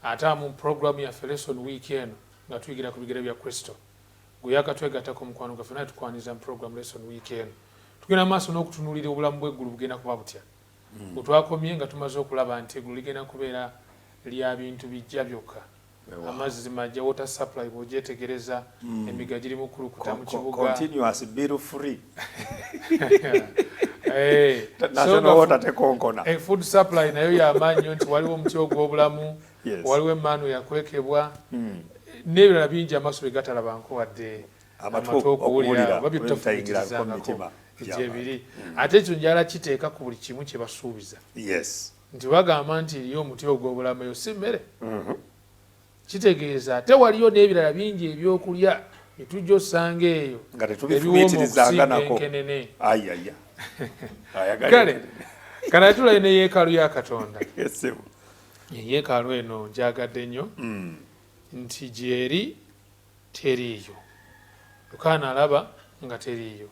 ate amu pulogulaamu yaffe lesson week eno nga tuyigira ku bigere bya Kristo. Gwe yakatwegattako mukwano gwaffe naye tukwaniriza mu pulogulaamu lesson week eno. Tugenda mu maaso n'okutunuulira obulamu bw'eggulu bugenda kuba butya. We twakomye nga tumaze okulaba nti eggulu ligenda kubeera lya bintu bijja byokka. Amazzi majja, water supply bw'ogyetegereza, emigga giri mu kukulukuta mu kibuga. Continuous bill free. Eh, so National nga water tekonkona. Food supply nayo y'amaanyi nnyo nti waliwo omuti ogw'obulamu, waliwo emmaanu eyakwekebwa, n'ebirala bingi amaaso bye gatalabanko wadde Amatu amatu okuwulira, okuwulira, oba bye bye mutayingirako mu tutafumiitirizangako mitima gyebiri. gy'abantu. Ate ekyo njagala kiteeka ku buli kimu kye basuubiza. Nti bagamba nti eriyo omuti ogw'obulamu, eyo si mmere. Kitegeeza ate waliyo n'ebirala bingi ebyokulya bye tujja osanga eyo Nga ebiwooma tetubifumiitirizanga okusinga nako. enkenene. Ayaya. Ayagala Kale, enkenene. kale ate tulabe ne yeekaalu ya Katonda. Ssebo. Yeekaalu eno ngyagadde nnyo nti gyeri teriiyo. Yokaana alaba Nga teriiyo.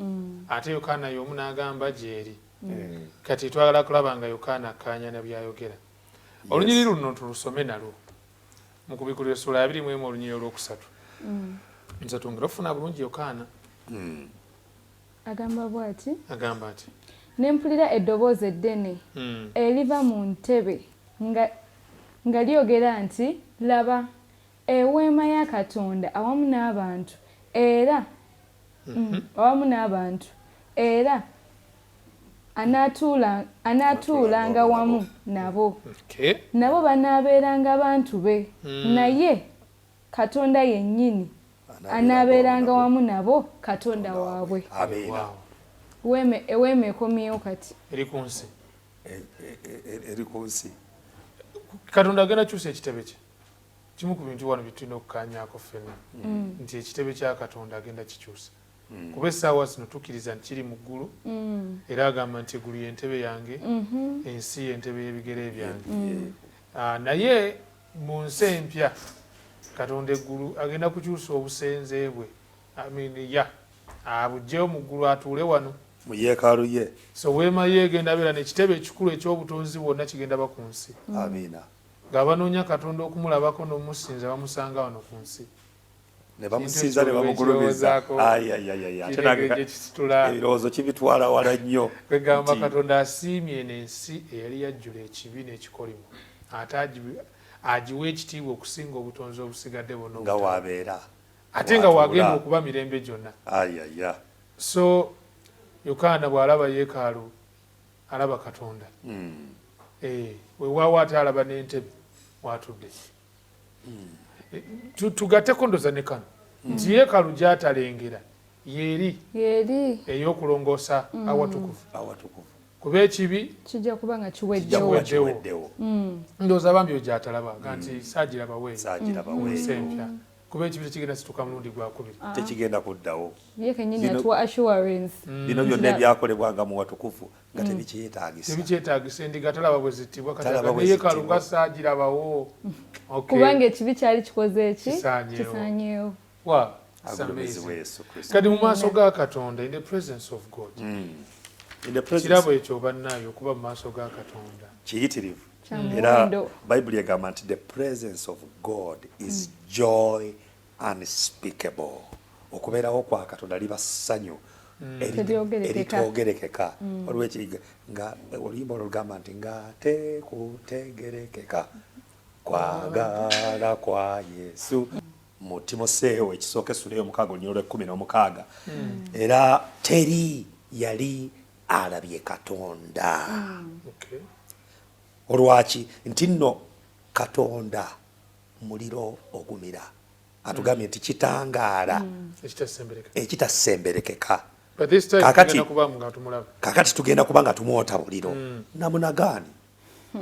Ate Yokaana y'omu n'agamba gyeri. Kati twagala kulaba nga Yokaana akkaanya na byayogera. Olunyiriri luno tulusome nalwo mu Kubikulirwa essula 21 olunyiriri olwokusatu. Nze twongere okufuna bulungi Yokaana. Agamba bw'ati. Agamba ati. Ne mpulira eddoboozi eddene eriva mu ntebe nga, nga lyogera nti, Laba, eweema ya Katonda awamu n'abantu, era awamu n'abantu, era anaatuulanga wamu nabo, nabo banaabeeranga bantu be, naye Katonda yennyini anaabeeranga wamu nabo, Katonda waabwe. Amiina. Eweema ekomyewo kati. Eri ku nsi. Eri ku nsi. Katonda agenda kyusa ekitebe kye. Kimu ku bintu wano bye tulina okukkaanyaako ffenna nti ekitebe kya Katonda agenda kikyusa. Kuba essaawa zino tukkiriza nti kiri mu ggulu, era agamba nti eggulu y'entebe yange, ensi y'entebe y'ebigere byange. Naye mu nsi empya Katonda eggulu agenda kukyusa obusenze bwe, I mean, ya abuggyeyo mu ggulu atuule wano mu yeekaalu ye. So weema ye egenda beera n'ekitebe ekikulu eky'obutonzi bwonna kigenda ba ku nsi. Amiina. Ng'abanoonya Katonda okumulabako n'omusinza bamusanga wano ku nsi. Ne bamusinza ne bamugulumiza. Ate nange ebirowoozo kibitwala wala nnyo. Kwegamba Katonda asiimye eno ensi eyali yajjula ekibi n'ekikolimo, ate agiwa ekitiibwa okusinga obutonzi obusigadde bwonna. Nga wabeera. Ate nga wagenda okuba mirembe gyonna. So Yokaana bw'alaba yeekaalu alaba Katonda. Weewaawo ate alaba n'entebe w'atudde. Tugatteko ndoza ne kano nti yeekaalu gy'atalengera yeeri ey'okulongoosa awatukuvu. Kuba ekibi kijja kuba nga kiweddewo. Ndowooza bambi oyo gy'atalaba ga nti saagirabawo eyo nsi empya. Kuba ekibi tekigenda situka mulundi gwakubiri. Tekigenda kuddawo. Ye kennyini atuwa assurance. Bino byonna ebyakolebwanga mu watukuvu nga tebikyetaagisa. Tebikyetaagisa. Endiga talaba bwe zittibwa, kati yeekaalu nga saagirabawo. Kubanga ekibi kyali kikoze eki? Kisaanyeewo. Kati mu maaso ga Katonda, in the presence of God. Kirabo ekyo bannaayo okuba mu maaso ga Katonda. Kiyitirivu. Era Bayibuli egamba nti the presence of God is joy unspeakable. Okubeerawo kwa Katonda liba ssanyu eritoogerekeka. Waliwo nga oluyimba olwo lugamba nti nga tekutegerekeka kwagala kwa Yesu. Mu Timoseewo ekisooka essula ey'omukaaga olunyiriri lw'e16, era teri yali alabye Katonda. Olwaki? Nti nno Katonda muliro ogumira. Atugambye nti kitangaala ekitasemberekeka. Kakati tugenda kuba nga tumwota buliro. Namunagaani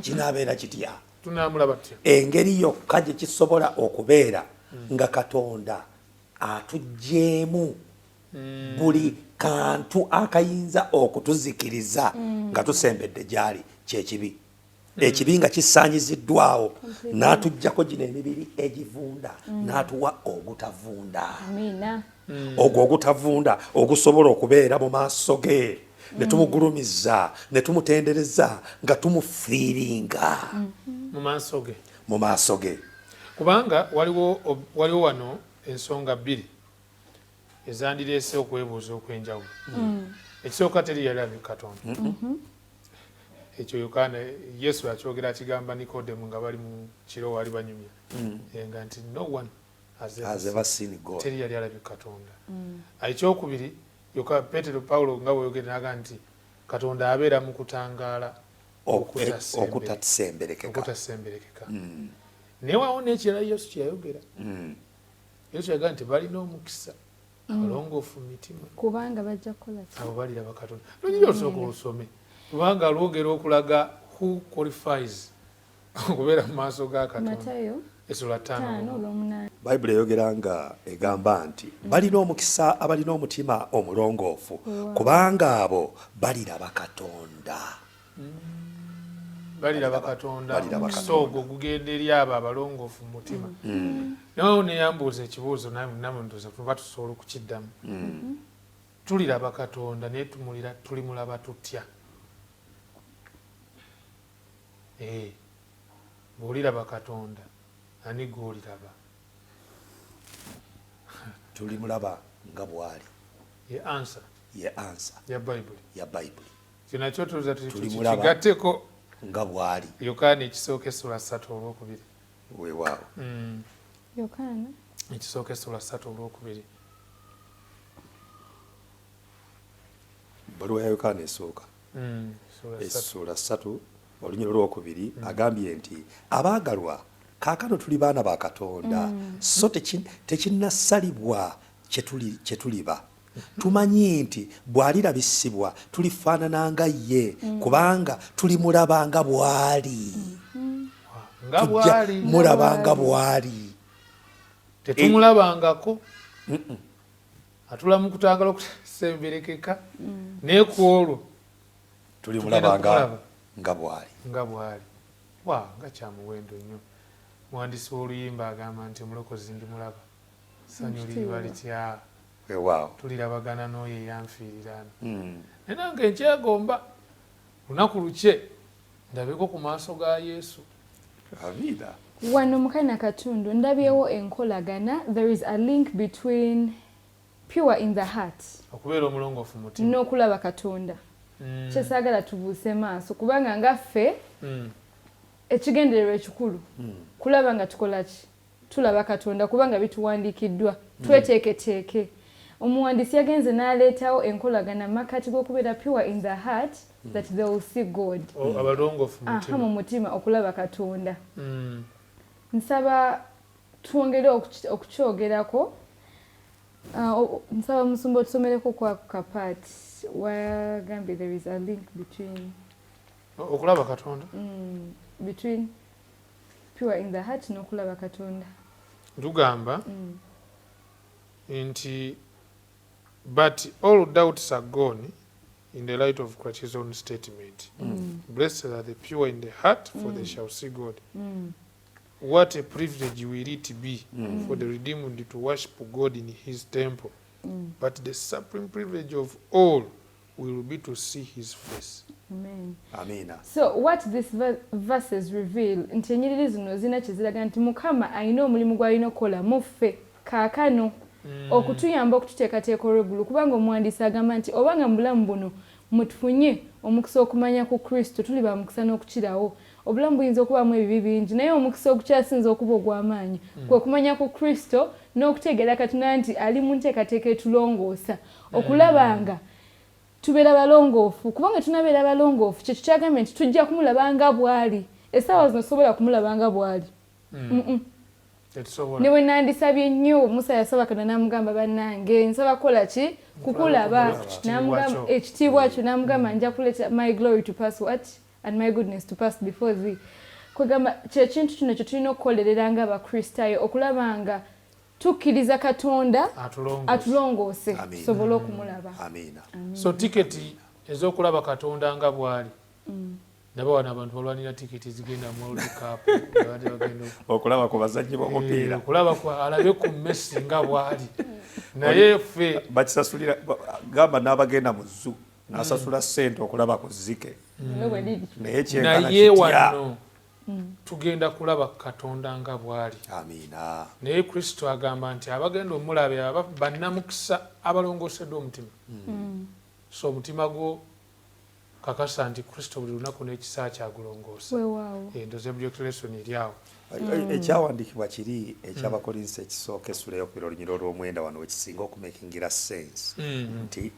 kinaabeera kitya? Engeri yokka gye kisobola okubeera nga Katonda atuggyeemu buli kantu akayinza okutuzikiriza nga tusembedde gy'ali kyekibi. Ekibi nga kisaanyiziddwawo n'atuggyako gino emibiri egivunda n'atuwa ogutavunda. Ogwo ogutavunda ogusobola okubeera mu maaso ge ne tumugulumiza ne tumutendereza nga tumufiiringa mu maaso ge. Mu maaso ge. Kubanga waliwo wano ensonga bbiri ezandireese okwebuuza okw'enjawulo. Ekisooka, teri yali alabye Katonda. Ekyo Yokaana Yesu akyogera akigamba Nikodemu nga bali mu kiro wali banyumya. Nga nti no one has ever seen God. Teri yali alabye Katonda. Ekyokubiri, Petero Paulo nga bweyogera n'agamba nti Katonda abeera mu kutangaala okutasemberekeka. Naye wawo n'ekirala Yesu kye yayogera. Yesu yagamba nti balina omukisa abalongoofu mu mitima. Kubanga bajja kukola ki? Abo baliraba Katonda. Lunyiriri olusooka olusome. Kubanga lwogera okulaga who qualifies okubeera mu maaso ga Katonda. Matayo essula 5. Bayibuli eyogera nga egamba nti balina omukisa abalina omutima omulongoofu, kubanga abo baliraba Katonda. Baliraba Katonda. Omukisa ogwo gugenda eri abo abalongoofu mu mutima. Naye neyambuuza ekibuuzo, namwe ndowooza tuba tusobola okukiddamu. Tuliraba Katonda, naye tumulira tulimulaba tutya? Eh, bw'oliraba Katonda, ani gw'oliraba? Tulimulaba nga bw'ali. Ye answer. Ye answer. Ya Bayibuli. Ya Bayibuli. Kino nakyo tuza Tulimulaba tukigatteko. nga bw'ali. Yokaana ekisooka essula 3:2. Weewaawo. Yokaana ekisooka essula 3:2. Ebbaluwa ya Yokaana esooka Essula 3. Essuula 3:2 agambye nti, abaagalwa, kaakano tuli baana ba Katonda, so tekinnasalibwa kye tuliba. Tumanyi nti bw'alirabisibwa tulifaanana nga ye, kubanga tulimulaba nga bw'ali. Nga Tujja bw'ali. mulaba nga bw'ali. Tetumulabangako, atula mu kutangala okusemberekeka, naye ku olwo tulimulaba tugenda nga kumulaba nga bw'ali. Nga bw'ali. Wa nga kyamuwendo nnyo. Muwandiisi w'oluyimba agamba nti omulokozi ndimulaba, ssanyu liriba litya? Weewaawo. Tulirabagana n'oyo eyanfiirira. Naye nange nkyegomba lunaku lukye ndabeko ku maaso ga Yesu. Amiina. Wano mukana katundu ndabyewo enkolagana. There is a link between pure in the heart, okubeera omulongoofu mu mutima, n'okulaba Katonda. Kyesaagala tubuuse maaso, kubanga nga ffe ekigendererwa ekikulu kulaba nga tukola ki? Tulaba Katonda, kubanga bituwandiikiddwa, tweteeketeeke. Omuwandiisi yagenze n'aleetawo enkolagana mu makkati g'okubeera pure in the heart, that they will see God. Abalongoofu mu Aha, mutima. Mu mutima, okulaba Katonda. Nsaba twongere okukyogerako. Nsaba musumba otusomereko kwako kapaati wagambye there is a link between okulaba Katonda, between pure in the heart n'okulaba Katonda. Tugamba nti, "But all doubts are gone in the light of Christ's own statement, 'Blessed are the pure in the heart, for they shall see God.' What a privilege will it be for the redeemed to worship God in his temple. But the supreme privilege of all will be to see his face." Amen. Amiina. So what these verses reveal, nti enyiriri zino zirina kyeziraga nti Mukama alina omulimu gw'alina okukola mu ffe kaakano okutuyamba okututeekateeka olw'eggulu, kubanga omuwandiisi agamba nti obanga mu bulamu buno mutufunye omukisa okumanya ku Kristo, tuli ba mukisa n'okukirawo. Obulamu buyinza okubaamu ebibi bingi, naye omukisa ogukyasinza okuba ogw'amaanyi kwe kumanya ku Kristo n'okutegeera Katonda nti ali mu nteekateeka etulongoosa okulaba nga tubeera balongoofu. Kubanga tunabeera balongoofu, kyekyo kyagambye nti tujja kumulaba nga bw'ali. Essaawa zino sobola kumulaba nga bw'ali. Tetusobola. Ne bwe nandisabye nnyo, Musa yasaba Katonda n'amugamba, "Bannange, nsaba kukola ki? Kukulaba." Ekitiibwa N'amugamba kyo. Ekitiibwa kyo. N'amugamba, "Nja kuleeta my glory to pass what and my goodness to pass before thee." Kwegamba kyekintu kino kye tulina okukolerera nga Abakristaayo, okulaba nga tukkiriza Katonda atulongoose, atulongoose, Amiina. tusobole okumulaba. Amiina. So tiketi ez'okulaba Katonda nga bw'ali, naba wano abantu balwanira tiketi zigenda mu World Cup. Abadde bagenda okulaba ku bazannyi b'omupiira. Okulaba alabe ku Messi nga bw'ali, naye ffe bakisasulira gamba n'abagenda mu zoo, n'asasula ssente okulaba ku zzike. Nga bwe liri. Naye kyenkana naye kitya? Wano tugenda kulaba Katonda nga bw'ali. Amiina. Naye Kristo agamba nti abagenda omulaba aba bannamukisa abalongooseddwa omutima. So omutima gwo kakasa nti Kristo buli lunaku n'ekisa kyagulongoosa. Weewaawo. Ndowooza object lesson eri awo. Ekyawandiikibwa kiri Ekyabakolinsi ekisooka essula 2:9, wano wekisinga okumakingira sense nti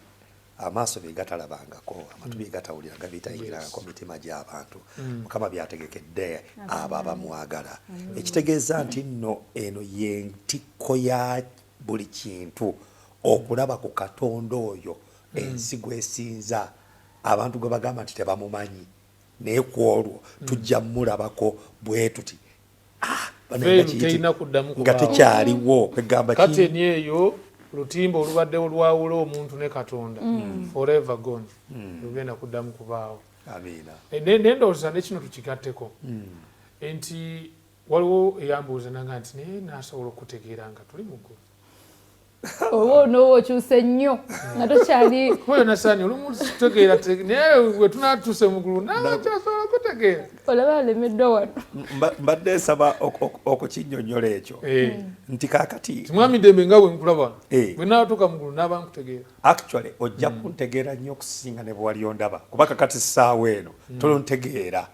amaaso bye gatalabangako, amatu bye gatawuliranga, bitayingirangako mitima gy'abantu, Mukama byategekedde abo abamwagala. Ekitegeeza nti nno eno yentikko ya buli kintu, okulaba ku Katonda oyo ensi gwesinza, abantu gwe bagamba nti tebamumanyi, naye ku olwo tujja mulabako bwe tuti. Ah, Veil terina kuddamu nga kubaawo. Tekyaliwo kwegamba. Kateni eyo, lutimba olubaddewo lwawula omuntu ne Katonda, forever gone, lugenda kuddamu kubaawo. Amiina. Naye ndowooza ne kino tukigatteko nti waliwo eyambuuza nanga nti naye nasobola okutegeera nga tuli mu ggulu. Oba onooba okyuse nnyo nga tokyali. Kuba Yonasaani olumu tutegeera naye we tunaatuuse mu ggulu naawe kyasobola kutegeera. Olaba alemeddwa wano. Mbadde nsaba okukinnyonnyola ekyo nti kaakati Mwami Ddembe nga bwe nkulaba wano, bwe naatuuka mu ggulu naaba nkutegeera. Actually ojja kuntegeera nnyo okusinga ne bwe wali ondaba, kuba kakati ssaawa eno tontegeera,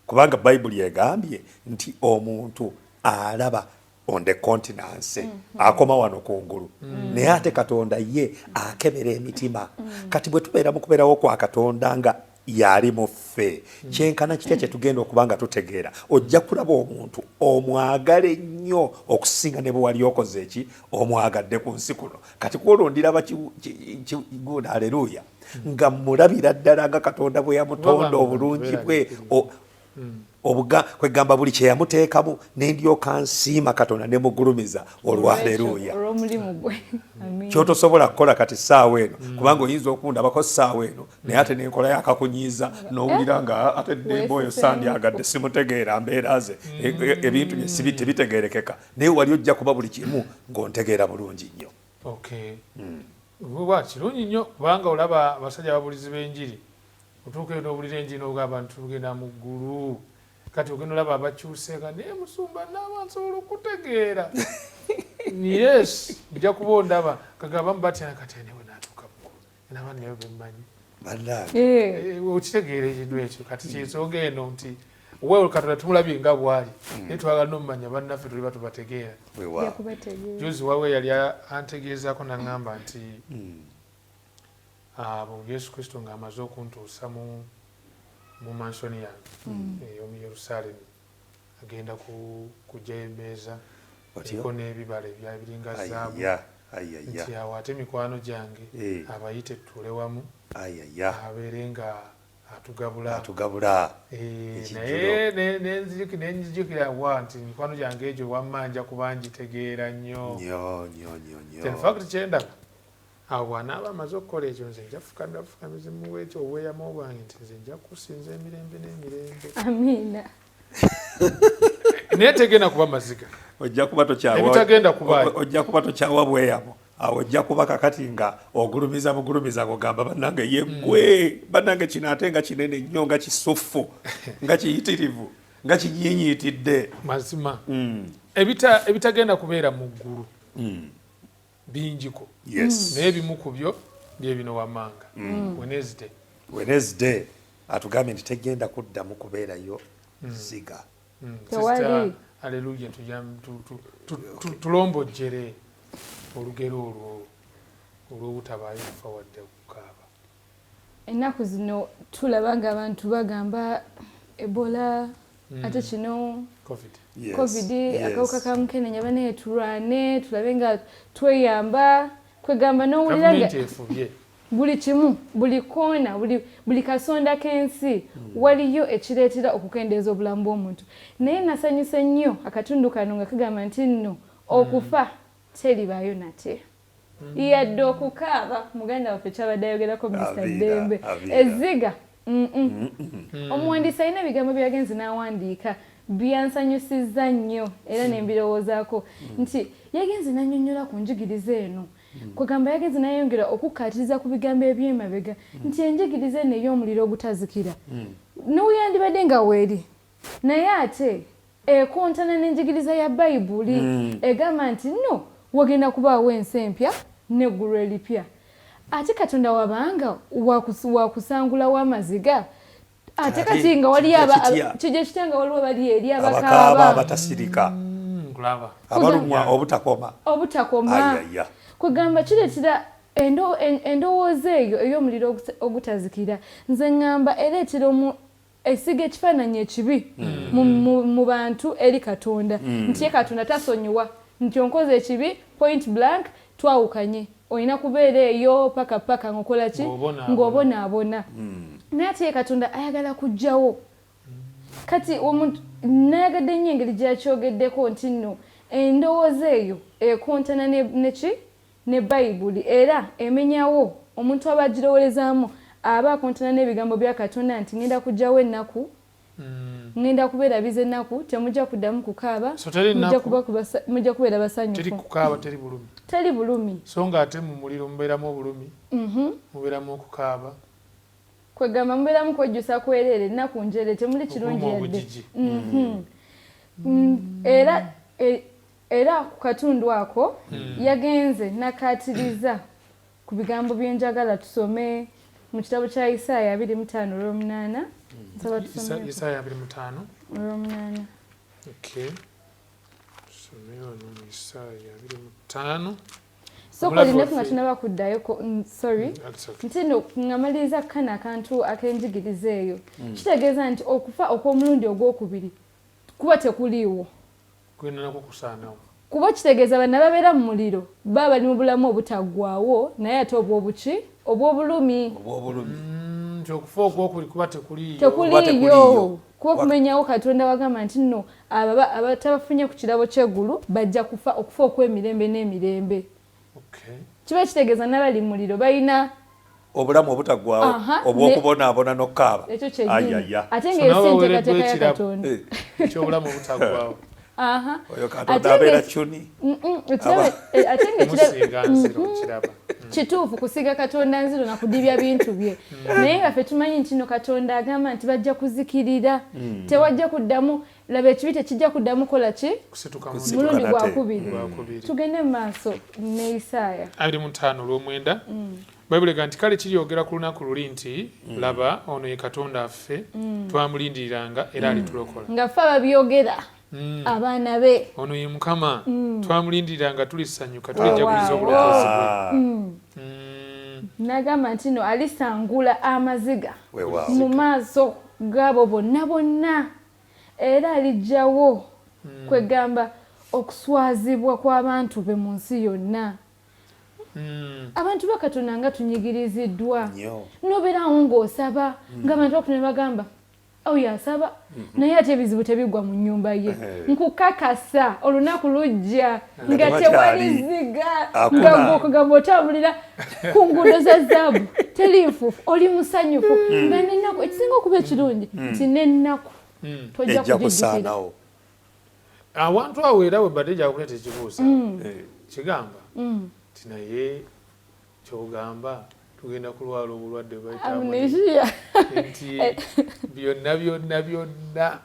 kubanga Bayibuli egambye nti omuntu alaba on the continence akoma wano kungulu, naye ate Katonda ye akebera emitima. Kati bwe tubeera mu kubeerawo kwa Katonda nga yali mu ffe, kyenkana kitya kye tugenda okuba nga tutegeera? Ojja kulaba omuntu omwagale nnyo okusinga ne bwe wali okoze eki omwagadde ku nsi kuno. Kati kwolwo ndiraba gundi, aleluya, nga mulabira ddala nga Katonda bwe yamutonda, obulungi bwe kwegamba buli kye yamuteekamu, ne ndyoka nsiima Katonda ne mugulumiza olwa aleluya olw'omulimu gwe. Amiina. Kyotosobola kukola kati ssaawa eno, kubanga oyinza okundabako ssaawa eno naye ate nenkola yakakunyiiza n'owulira nga ate Ddembe oyo sandyagadde, simutegeera, mbeera ze ebintu bye sibi tebitegeerekeka, naye wali ojja kuba buli kimu ng'ontegeera bulungi nnyo. Okay, oba kirungi nnyo kubanga olaba abasajja ababulizi b'enjiri, otuuka eyo n'obulira enjiri n'ogamba nti tugenda mu ggulu, kati ogenda olaba abakyuseeka, naye musumba naaba nsobola okutegeera. Yes, nja kuba ondaba kagamba batya kati newe natuuka mu ggulu naba naye bemmanyi. Bannange. Okitegeera ekintu ekyo. Kati kyensonga eno nti well, Katonda tumulabye nga bwali, naye twagala n'omumanya bannaffe tuliba tubategeera. Weewaawo. Yakubategeera. Juzi wawe yali antegeezaako naŋŋamba nti abo Yesu Kristo ng'amaze okuntuusa mu mansion yange ey'omu Yerusaalemi, agenda kujjayo emmeeza Otyo? eriko n'ebibala ebya biringa zaabu, Ayaya, ayaya, nti awo ate mikwano gyange abayite tutuule wamu, ayaya, abeere nga atugabula. Atugabula ekijjulo. Naye nenzijukira wa nti mikwano gyange egyo wamma nja kuba ngitegeera nnyo. Nnyo nnyo nnyo nnyo. In fact kyendaba awo bw'anaaba amaze okukola ekyo, nze nja fukamira bufukamizi muwe ekyo obweyamo bwange nti nze nja kusinza emirembe n'emirembe. Amiina. Naye tegenda kuba maziga. Ojja kuba tokyawa Ebitagenda kubaayo. Ojja kuba tokyawa bweyamo awo, ojja kuba kakati nga ogulumiza bugulumiza ng'ogamba bannange yeggwe, bannange kino ate nga kinene nnyo, nga kisuffu, nga kiyitirivu, nga kinyiinyiitidde. Mazima ebitagenda kubeera mu ggulu bingiko, naye ebimu ku byo bye bino wammanga. Wednesday. Wednesday atugambye nti tegenda kuddamu kubeerayo ziga. Tewali. Sister, aleluya, tulombojjere olugero olwo olw'obutabaayo kufa wadde okukaaba. Ennaku zino tulaba nga abantu bagamba Ebola, ate kino Covid. Covid, akawuka ka mukenenya. Banaye tulwane tulabe nga tweyamba, kwegamba n'owulira nga Gavumenti efubye. Buli kimu, buli koona, buli kasonda k'ensi waliyo ekireetera okukendeeza obulamu bw'omuntu. Naye nasanyuse nnyo akatundu kano nga kagamba nti nno okufa teribaayo nate, yadde okukaaba. Muganda waffe kyabadde ayogerako Mr. Amiina, Ddembe, amiina. Ezziga. Omuwandiisi alina ebigambo byagenze n'awandiika byansanyusizza nnyo era ne mbirowoozaako nti yagenze n'annyonnyola ku njigiriza eno, kwegamba yagenze n'ayongera okukkaatiriza ku bigambo eby'emabega nti enjigiriza eno ey'omuliro ogutazikira noweyandibadde nga weeri, naye ate ekontana n'enjigiriza ya Bayibuli egamba nti nno wagenda kubaawo ensi empya n'eggulu eripya, ate Katonda wabanga wakusangulawo amaziga, ate kati nga waliyo Kijja kitya? Kijja kitya nga waliwo bali eri abakaaba abakaaba abatasirika, Nkulaba. Abalumwa obutakoma. Obutakoma. Ayaya. Kwegamba kireetera endowooza eyo ey'omuliro ogutazikira, nze ŋŋamba ereetera esiga ekifaananyi ekibi mu bantu eri Katonda, nti ye Katonda tasonyiwa, nti onkoze ekibi, point blank, twawukanye, olina kubeera eyo paka paka ng'okola ki? Ng'obonaabona. Ng'obonaabona. Naye ate ye Katonda ayagala kugjawo. Kati omuntu nayagadde nnyo engeri gyakyogeddeko nti nno endowooza eyo ekontana neki ne Bayibuli, era emenyawo omuntu aba agirowolezaamu aba akontana n'ebigambo bya Katonda nti ngenda kugjawo ennaku. Ŋŋenda kubeerabiza ennaku, temujja kuddamu kukaaba, So teri mujja nnaku? kuba mujja kubeera Teri basanyufu. kukaaba, teri bulumi. Teri bulumi. So nga ate mu muliro mubeeramu obulumi, mubeeramu okukaaba. Kwegamba mubeeramu kwejjusa kwereere, ennaku njere, temuli kirungi Okuluma yadde. obugigi. Era ku katundu ako yagenze nakaatiriza ku bigambo byenjagala tusome mu kitabo kya Isaaya 25:8. Nsaba tusome. Isaaya 25. Olw'omunaana. Okay. Tusome wano mu Isaaya 25. Sooka Omulabi olindeko nga waffe. tunaba kuddayo sorry. That's okay. Nti nno nga maliriza kano akantu ak'enjigiriza eyo, kitegeeza nti okufa okw'omulundi ogwokubiri kuba tekuliiwo. Kugenda nako kusaanawo. Kuba kitegeeza banna babeera mu muliro baba bali mu bulamu obutaggwaawo, naye ate obw'obuki? Obw'obulumi. Obw'obulumi. Nti okufa ogwokubiri kuba tekuliiyo. Kuba Tekuliiyo. Tekuliiyo. Kuba kumenyawo Katonda wagamba nti nno abo abatabafunye ku kirabo ky'eggulu bajja kufa okufa okw'emirembe n'emirembe. Kiba kitegeeza n'abali mu muliro balina obulamu obutaggwaawo, obw'okubonaabona n'okukaaba. Ekyo kyennyini. Ayaya. Ate So ng'eyo nabo si baweereddwa nteekateeka ya ekirabo. Katonda. Ekyobulamu obutaggwaawo. Oyo Katonda abeera kyuni. Ate ng'ekirabo Musiiga nziro kiraba. Kituufu kusiga Katonda nziro na kudibya bintu bye, naye nga ffe tumanyi nti no Katonda agamba nti bajja kuzikirira, tewajja kuddamu laba ekibi, tekijja kuddamu kola ki? Kusituka. Kusituka Mulundi nate. gwakubiri. Gwakubiri. Tugende mu maaso ne Isaaya. 25:9. Bayibuli ega nti kale kiryogera ku lunaku luli nti laba, ono ye Katonda affe twamulindiriranga, era alitulokola. Nga ffe ababyogera, abaana be. Ono ye Mukama twamulindiriranga, tulisanyuka, tulijaguliza obulokozi bwe. N'agamba nti no alisangula amaziga Weewaawo. mu maaso gaabo bonna bonna, era alijjawo kwegamba okuswazibwa kw'abantu be mu nsi yonna. Abantu ba Katonda nga tunyigiriziddwa. Nnyo. Nobeerawo ng'osaba, ng'abantu bakutuna ne bagamba oyo asaba, naye ate ebizibu tebiggwa mu nnyumba ye. Nkukakasa olunaku lujja nga tewakyali. tewali ziga, Hakuna. nga gwe okugamba otambulira ku nguudo za zaabu, teri nfuufu, oli musanyufu, nga n'ennaku, ekisinga okuba ekirungi nti n'ennaku tojja Ejja kugijjukira. kusaanawo. Awantu awo era we badde gyakuleeta ekibuuzo kigamba nti naye kyogamba tugenda kulwala obulwadde bwe bayita Amnesia. nti byonna byonna byonna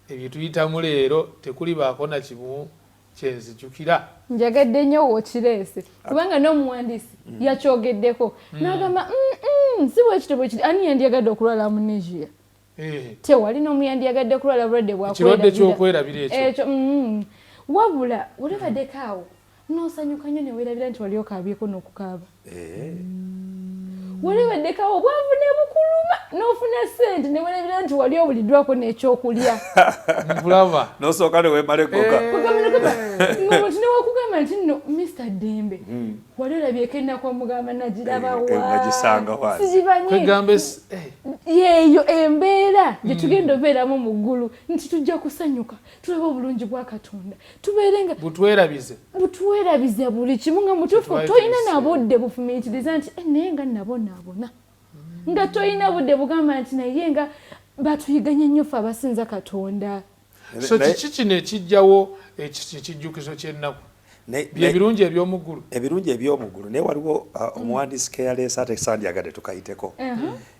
ebyo tuyitamu leero tekulibaako na kimu kyenzijukira. Njagadde nnyo wokireese, kubanga n'omuwandiisi yakyogeddeko n'agamba, si bwekityo bwekiri. Ani yandyagadde okulwala amnesia? Tewali n'omu yandyagadde kulwala bulwadde Ekirwadde bwakwerabira. Ky'okwerabira ekyo. Ekyo, Wabula olabaddeko awo n'osanyuka nnyo ne weerabira nti wali okaabyeko n'okukaaba. Walabaddeko awo obwavu ne bukuluma n'ofuna ssente ne weerabira nti wali obuliddwako n'ekyokulya. Nkulaba. Nosooka newemala eggoga. Ng'omuntu newakugamba nti nno Mr Dembe, wali olabyeko ennaku, omugamba nagiraba wa? Nagisanga wa? Sigimanyi. Kwegamba Yeeyo embeera gye tugenda obeeramu mu ggulu, nti tujja kusanyuka tulabe obulungi bwa Katonda, tubeere nga butwerabize. Butwerabize buli kimu, nga mutuufu Tetwali tolina tubiseera. na budde bufumiitiriza nti, "Eh, naye nga nabonaabona," nga tolina budde bugamba nti naye nga batuyiganye nnyo ffe abasinza Katonda. So kiki kino ekijjawo ekijjukizo ky'ennaku? Bye birungi eby'omuggulu. Ebirungi ebyomuggulu. Naye waliwo omuwandiisi keyaleese ate sandyagadde tukayiteko.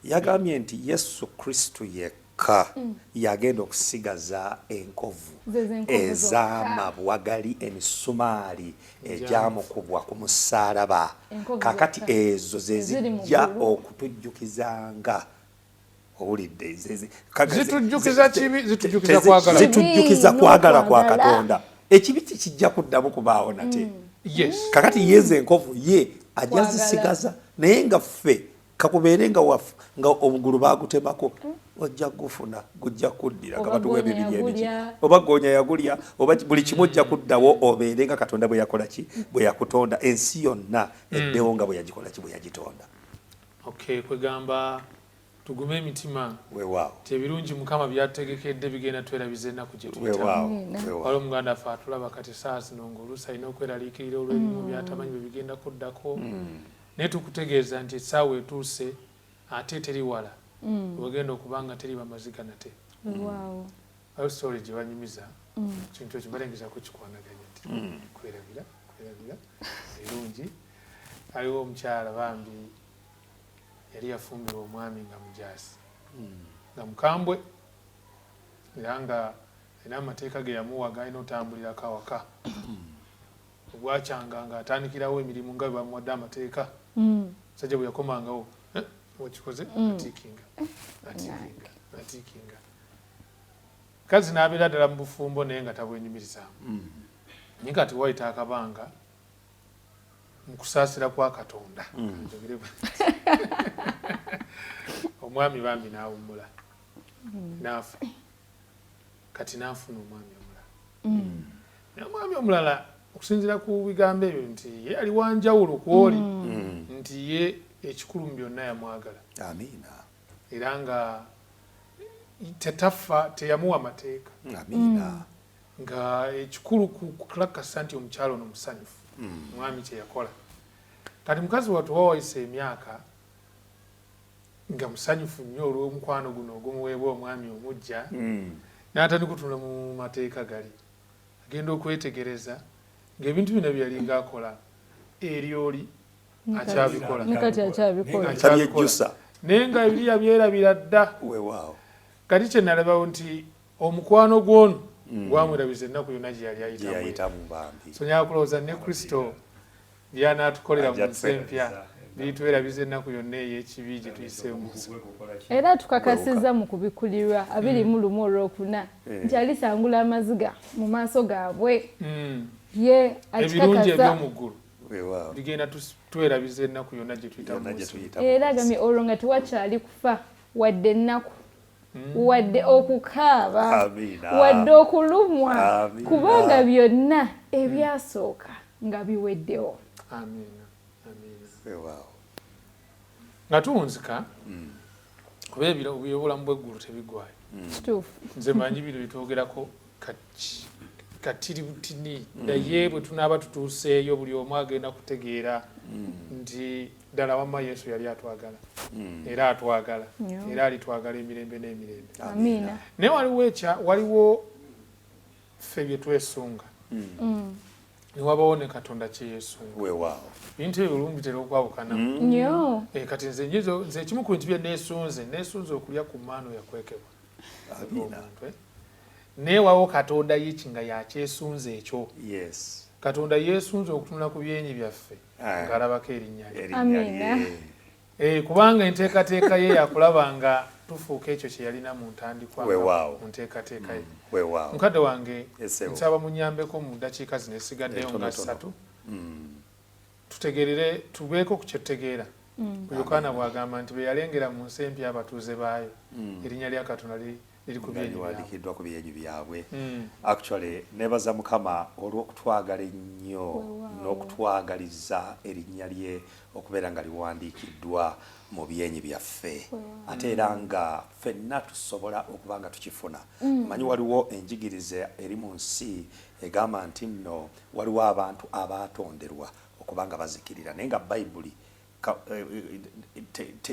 Yagambye nti Yesu Kristo yekka yagenda okusigaza enkovu Ze zenkovu zokka. Ez'amabwa gali emisumaali egyamukubwa ku musaalaba. Enkovu Kakati zokka. ezo ze Eziri mu zijja ggulu. okutujjukizanga, owulidde? Zitujjukiza kibi, zitujjukiza kwagala. Zitujjukiza Kibi kwagala kwa n'okwagala. Katonda. Ekibi kikijja kuddamu kubaawo nate. Kakati yeze enkovu ye ajja Kwagala. zisigaza, naye nga ffe kakubeere nga wafu nga omugulu bagutemako, ojja gufuna, gujja kuddira nga Oba batuwa goonya ebibiri ebiki. yagulya. Oba goonya yagulya, oba buli kimu ojja kuddawo obeere nga Katonda bwe yakola ki, bwe yakutonda. Ensi yonna eddewo nga bwe yagikola ki, bwe yagitonda. Okay, kwegamba tugume emitima Weewaawo. nti ebirungi Mukama byategekedde bigenda twerabiza ennaku gye tuyitamu. Weewaawo. Amiina. Weewaawo. Waliwo omuganda affe atulaba kati saa zino ng'oluusi alina okweraliikirira olw'ebimu byatamanyi bwe bigenda kuddako, naye tukutegeeza nti essaawa etuuse ate teri wala wegenda okuba nga teriba maziga nate. Weewaawo. Waliwo story gye banyumiza kintu ekyo balengeza kukikwanaganya nti kwerabira kwerabira erungi. Aliwo omukyala bambi yali yafumbirwa omwami nga mujaasi, nga mukambwe, era nga alina amateeka ge yamuwa galina otambulirako awaka. Ogwakyanga nga atandikirawo emirimu nga bwe bamuwadde amateeka. Musajja bwe yakomangawo, "Eh, wakikoze?" Atiikinga, atiikinga, atiikinga. Kazi n'abeera ddala mu bufumbo naye nga tabwenyumirizaamu. Naye kati wayita akabanga, mu kusaasira kwa Katonda, njogere bwe nti, omwami bambi n'awummula, n'afa. Kati n'afuna omwami omulala, naye omwami omulala, okusinziira ku bigambo ebyo, nti ye ali wanjawulo ku oli, nti ye ekikulu mu byonna yamwagala. Amiina. Era nga tetafa, teyamuwa mateeka. Amiina. Nga ekikulu kulakasa nti omukyalo ono musanyufu. Omwami kyeyakola, kati mukazi wattu wawayisa emyaka nga musanyufu nnyo olw'omukwano guno ogumuweebwa omwami omujja, n'atandika otunula mu mateeka gali, agenda okwetegereza ng'ebintu bino bye yalinga akola eri oli akyabikola. Ne kati akyabikola. Tabyejjusa. Naye nga ebiri yabyerabira dda. Weewaawo. Kati kyenalabawo nti omukwano gw'ono gwamwerabiza ennaku yonna gye yali gye ayitamu. Yayitamu bambi. So nyala kulowooza ne Kristo byanaatukolera mu Ajja nsi empya twerabiza. Biritwerabiza ennaku yonna ey'ekibi gye tuyiseemu. Era tukakasizza mu Kubikulirwa 21 olwokuna nti alisangula amaziga mu maaso gaabwe. Ye ebirungi akikakasa. Eby'omu ggulu Weewaawo. bigenda twerabiza ennaku yonna gye tuyitamu yonna mu gye nsi. tuyitamu. Era agambye olwo nga tewakyali kufa, wadde ennaku, wadde okukaaba, Amiina. wadde okulumwa, Amiina. kubanga byonna ebyasooka nga biweddewo. Amiina, amiina. Weewaawo. Nga tuwunzika, kuba ebiro by'obulamu bw'eggulu tebiggwayo. Kituufu. Nze manyi bino byetwogerako katiri butini, naye bwe tunaaba tutuuseeyo, buli omu agenda kutegeera nti ddala wamma Yesu yali atwagala, era atwagala, era alitwagala emirembe n'emirembe. Amiina. Naye waliwo ekya waliwo ffe bye twesunga, ne wabawo ne Katonda kyeyesunga. Weewaawo. Bintu ebyo olumu bitera okwawukanamu. Nnyo. Eh, kati nze njizo nze ekimu ku bintu bye neesunze, neesunze okulya ku maanu yakwekebwa Amiina. omuntu, eh. Naye wawo Katonda yiki nga yakyesunze ekyo. Katonda yeesunze okutunula ku byenyi byaffe ng'alabako erinnya lye. Erinnya Amiina. lye. Eh, kubanga enteekateeka ye yakulaba nga tufuuka ekyo kye yalina mu ntandikwa, Weewaawo. mu nteekateeka ye. Weewaawo. Mukadde wange, Esebo. nsaba munyambeko mu ddakiika zino esigaddeyo nga Entonotono. 3, tutegerere, tubeeko ku kyetutegeera ku Yokaana bw'agamba nti be yalengera mu nsi empya abatuuze baayo, erinnya lya Katonda liri ku nga byenyi byabwe. liwandiikiddwa ku byenyi byabwe. Actually, nebaza Mukama olw'okutwagala ennyo n'okutwagaliza erinnya lye okubeera nga liwandiikiddwa mu byenyi byaffe, ate era nga ffenna tusobola okuba nga tukifuna. Manyi waliwo enjigiriza eri mu nsi egamba nti nno waliwo abantu abaatonderwa okuba nga bazikirira, naye nga Bayibuli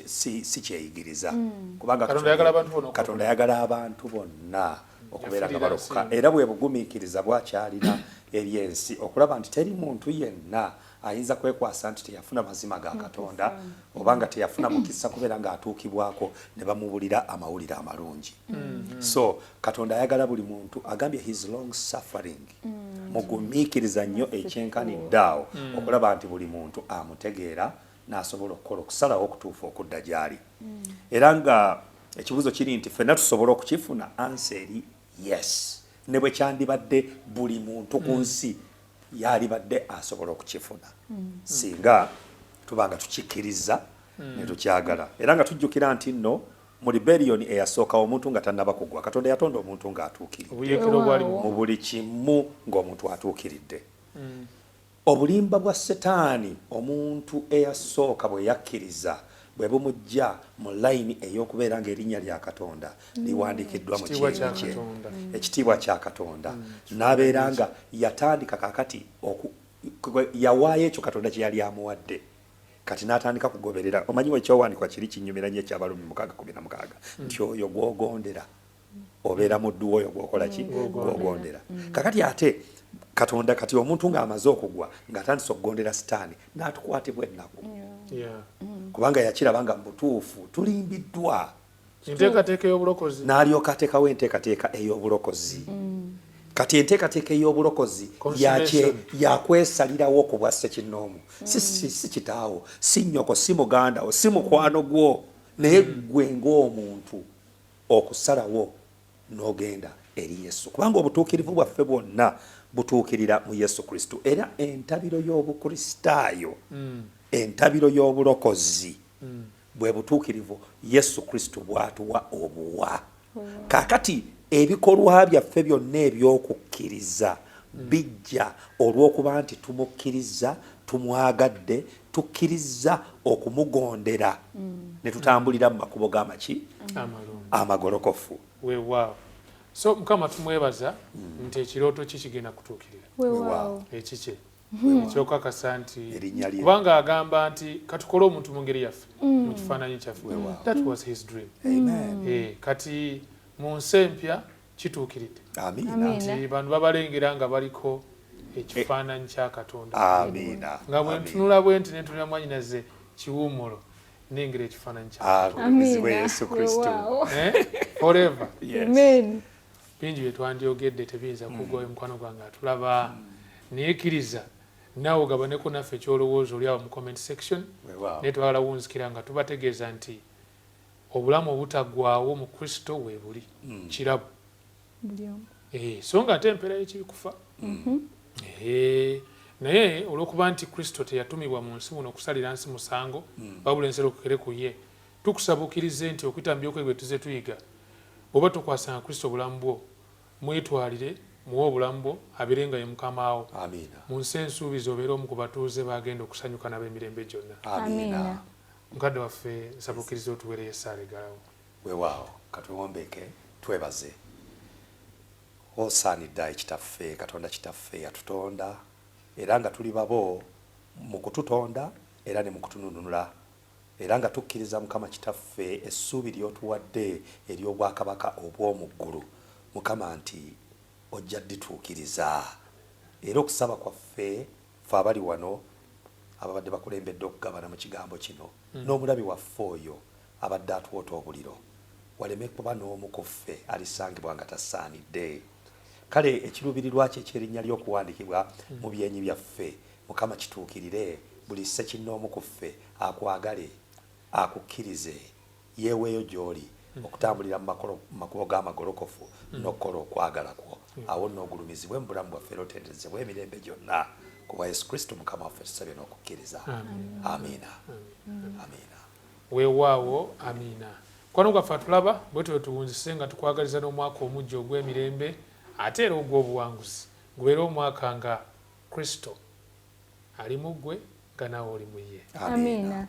si kyeyigiriza, kubanga Katonda ayagala abantu bonna okulokoka. Katonda ayagala abantu bonna okubeera nga Yafiirira balokoka. ensi. Era bwe bugumiikiriza bwakyalina eri ensi, okulaba nti teri muntu yenna ayinza kwekwasa nti teyafuna mazima ga Katonda oba nga teyafuna mukisa kubeera ng'atuukibwako ne bamubulira amawulire amalungi. So Katonda ayagala buli muntu. Agambye his long suffering, mugumiikiriza nnyo ekyenkanidde awo, okulaba nti buli muntu amutegeera n'asobola okukola okusalawo okutuufu okudda gy'ali. Era nga ekibuuzo kiri nti ffenna tusobola okukifuna, answer eri yes. Ne bwe kyandibadde buli muntu ku nsi yalibadde asobola okukifuna, singa tuba nga tukikkiriza ne tukyagala. Era nga tujjukira nti nno mu rebellion eyasookawo, omuntu nga tannaba kugwa, Katonda yatonda omuntu ng'atuukiridde. Obuyeekera obwali mu Mu buli kimu ng'omuntu atuukiridde. Obulimba bwa Setaani, omuntu eyasooka bwe yakkiriza, bwe bumujja mu layini ey'okubeera ng'erinnya lya Katonda liwandiikiddwa mu Ekitiibwa kya kyenyi kye. Katonda. Ekitiibwa kya Katonda, n'abeera nga yatandika kakati yawaayo ekyo Katonda kye yali amuwadde. Kati n'atandika kugoberera. Omanyi ekyowandiikwa kiri kinyumira nnyo, eky'Abalumi 6:16, nti oyo gw'ogondera. Obeera muddu woyo gwokola ki? Gwogondera. Kakati ate Katonda, kati omuntu ng'amaze okugwa, ng'atandise okugondera Sitaani, n'atukwatibwa ennaku, kubanga yakiraba nga mu butuufu tulimbiddwa. Enteekateeka ey'obulokozi. N'alyoka ateekawo enteekateeka ey'obulokozi. Kati enteekateeka ey'obulokozi yakwesalirawo ku bwa ssekinnoomu, si, si, si kitaawo, si nnyoko, si muganda wo, si mukwano gwo, naye ggwe ng'omuntu okusalawo n'ogenda eri Yesu, kubanga obutuukirivu bwaffe bwonna butuukirira mu Yesu Kristo. Era entabiro y'Obukristaayo, entabiro y'obulokozi, bwe butuukirivu Yesu Kristo bw'atuwa obuwa. Kaakati ebikolwa byaffe byonna eby'okukkiriza bijja olw'okuba nti tumukkirizza, tumwagadde, tukkirizza okumugondera ne tutambulira mu makubo g'amaki? Amagolokofu. Weewaawo. So Mukama tumwebaza nti ekirooto kye kigenda kutuukirira. Weewaawo. Ekikye. Ekyokakasa nti kubanga agamba nti katukole omuntu mu ngeri yaffe, mu kifaananyi kyaffe. That was his dream. Amen. Kati mu nsi empya kituukiridde. Nti bano babalengera nga baliko ekifaananyi kya Katonda. Amiina. Nga bwe ntunula bwe nti ne ntunula mwannyinaze Kiwummulo, nnengera ekifaananyi kya Katonda. Agulumizibwe Yesu Kristo. Forever. Yes. Amen. Bingi bye twandyogedde tebiyinza kuggwayo, mukwano gwange atulaba. Naye kkiriza naawe ogabaneko naffe ky'olowooza oli awo mu comment section. Naye twagala wunzikira nga tubategeeza nti obulamu obutaggwaawo mu Kristo weebuli. Kirabo. So nga ate empeera y'ekibi kufa. Naye olw'okuba nti Kristo teyatumibwa mu nsi muno kusalira nsi musango, wabula ensi erokokere ku ye, tukusaba okkirize nti okuyita mu by'okuyiga bye tuzze tuyiga, bw'oba tokwasanga Kristo bulamu bwo, mwetwalire, muwe obulamu bwo, abeere nga ye Mukama wo. Mu nsi ensuubize obeere omu ku batuuze b'agenda okusanyuka nabo emirembe gyonna. Amiina. Mukadde waffe, nsaba okkirize otuweereyo essaala eggalawo. Weewaawo, ka twewombeeke twebaze. Osaanidde, ayi Kitaffe, Katonda Kitaffe eyatutonda, era nga tuli babo mu kututonda era ne mu kutununula, era nga tukkiriza, Mukama Kitaffe, essuubi ly'otuwadde ery'Obwakabaka obw'omu Ggulu, Mukama, nti Ojja ddituukiriza. Era okusaba kwaffe, ffe abali wano ababadde bakulembedde okugabana mu Kigambo kino, n'omulabi waffe oyo abadde atwota obuliro, waleme kuba n'omu ku ffe alisangibwa nga tasaanidde. Kale ekiruubirirwa Kyo eky'Erinnya Lye okuwandikibwa mu byenyi byaffe, Mukama, kituukirire, buli ssekinnoomu ku ffe akwagale, akukkirize, yeeweeyo gy'Oli, okutambulira mu makubo Go amagolokofu, n'okukola okwagala Kwo. Awo nno Ogulumizibwe mu bulamu bwaffe era otenderezebwe emirembe gyonna. Ku bwa Yesu Kristo Mukama waffe tusabye n'okukkiriza. Amiina. Amiina. Weewaawo Amiina. Mukwano gwaffe atulaba, bwetutyo bwetuwunzise nga tukwagaliza n'omwaka omuggya ogw'emirembe ate era ogw'obuwanguzi. Gubeere omwaka nga Kristo ali mu ggwe nga naawe oli mu ye. Amiina.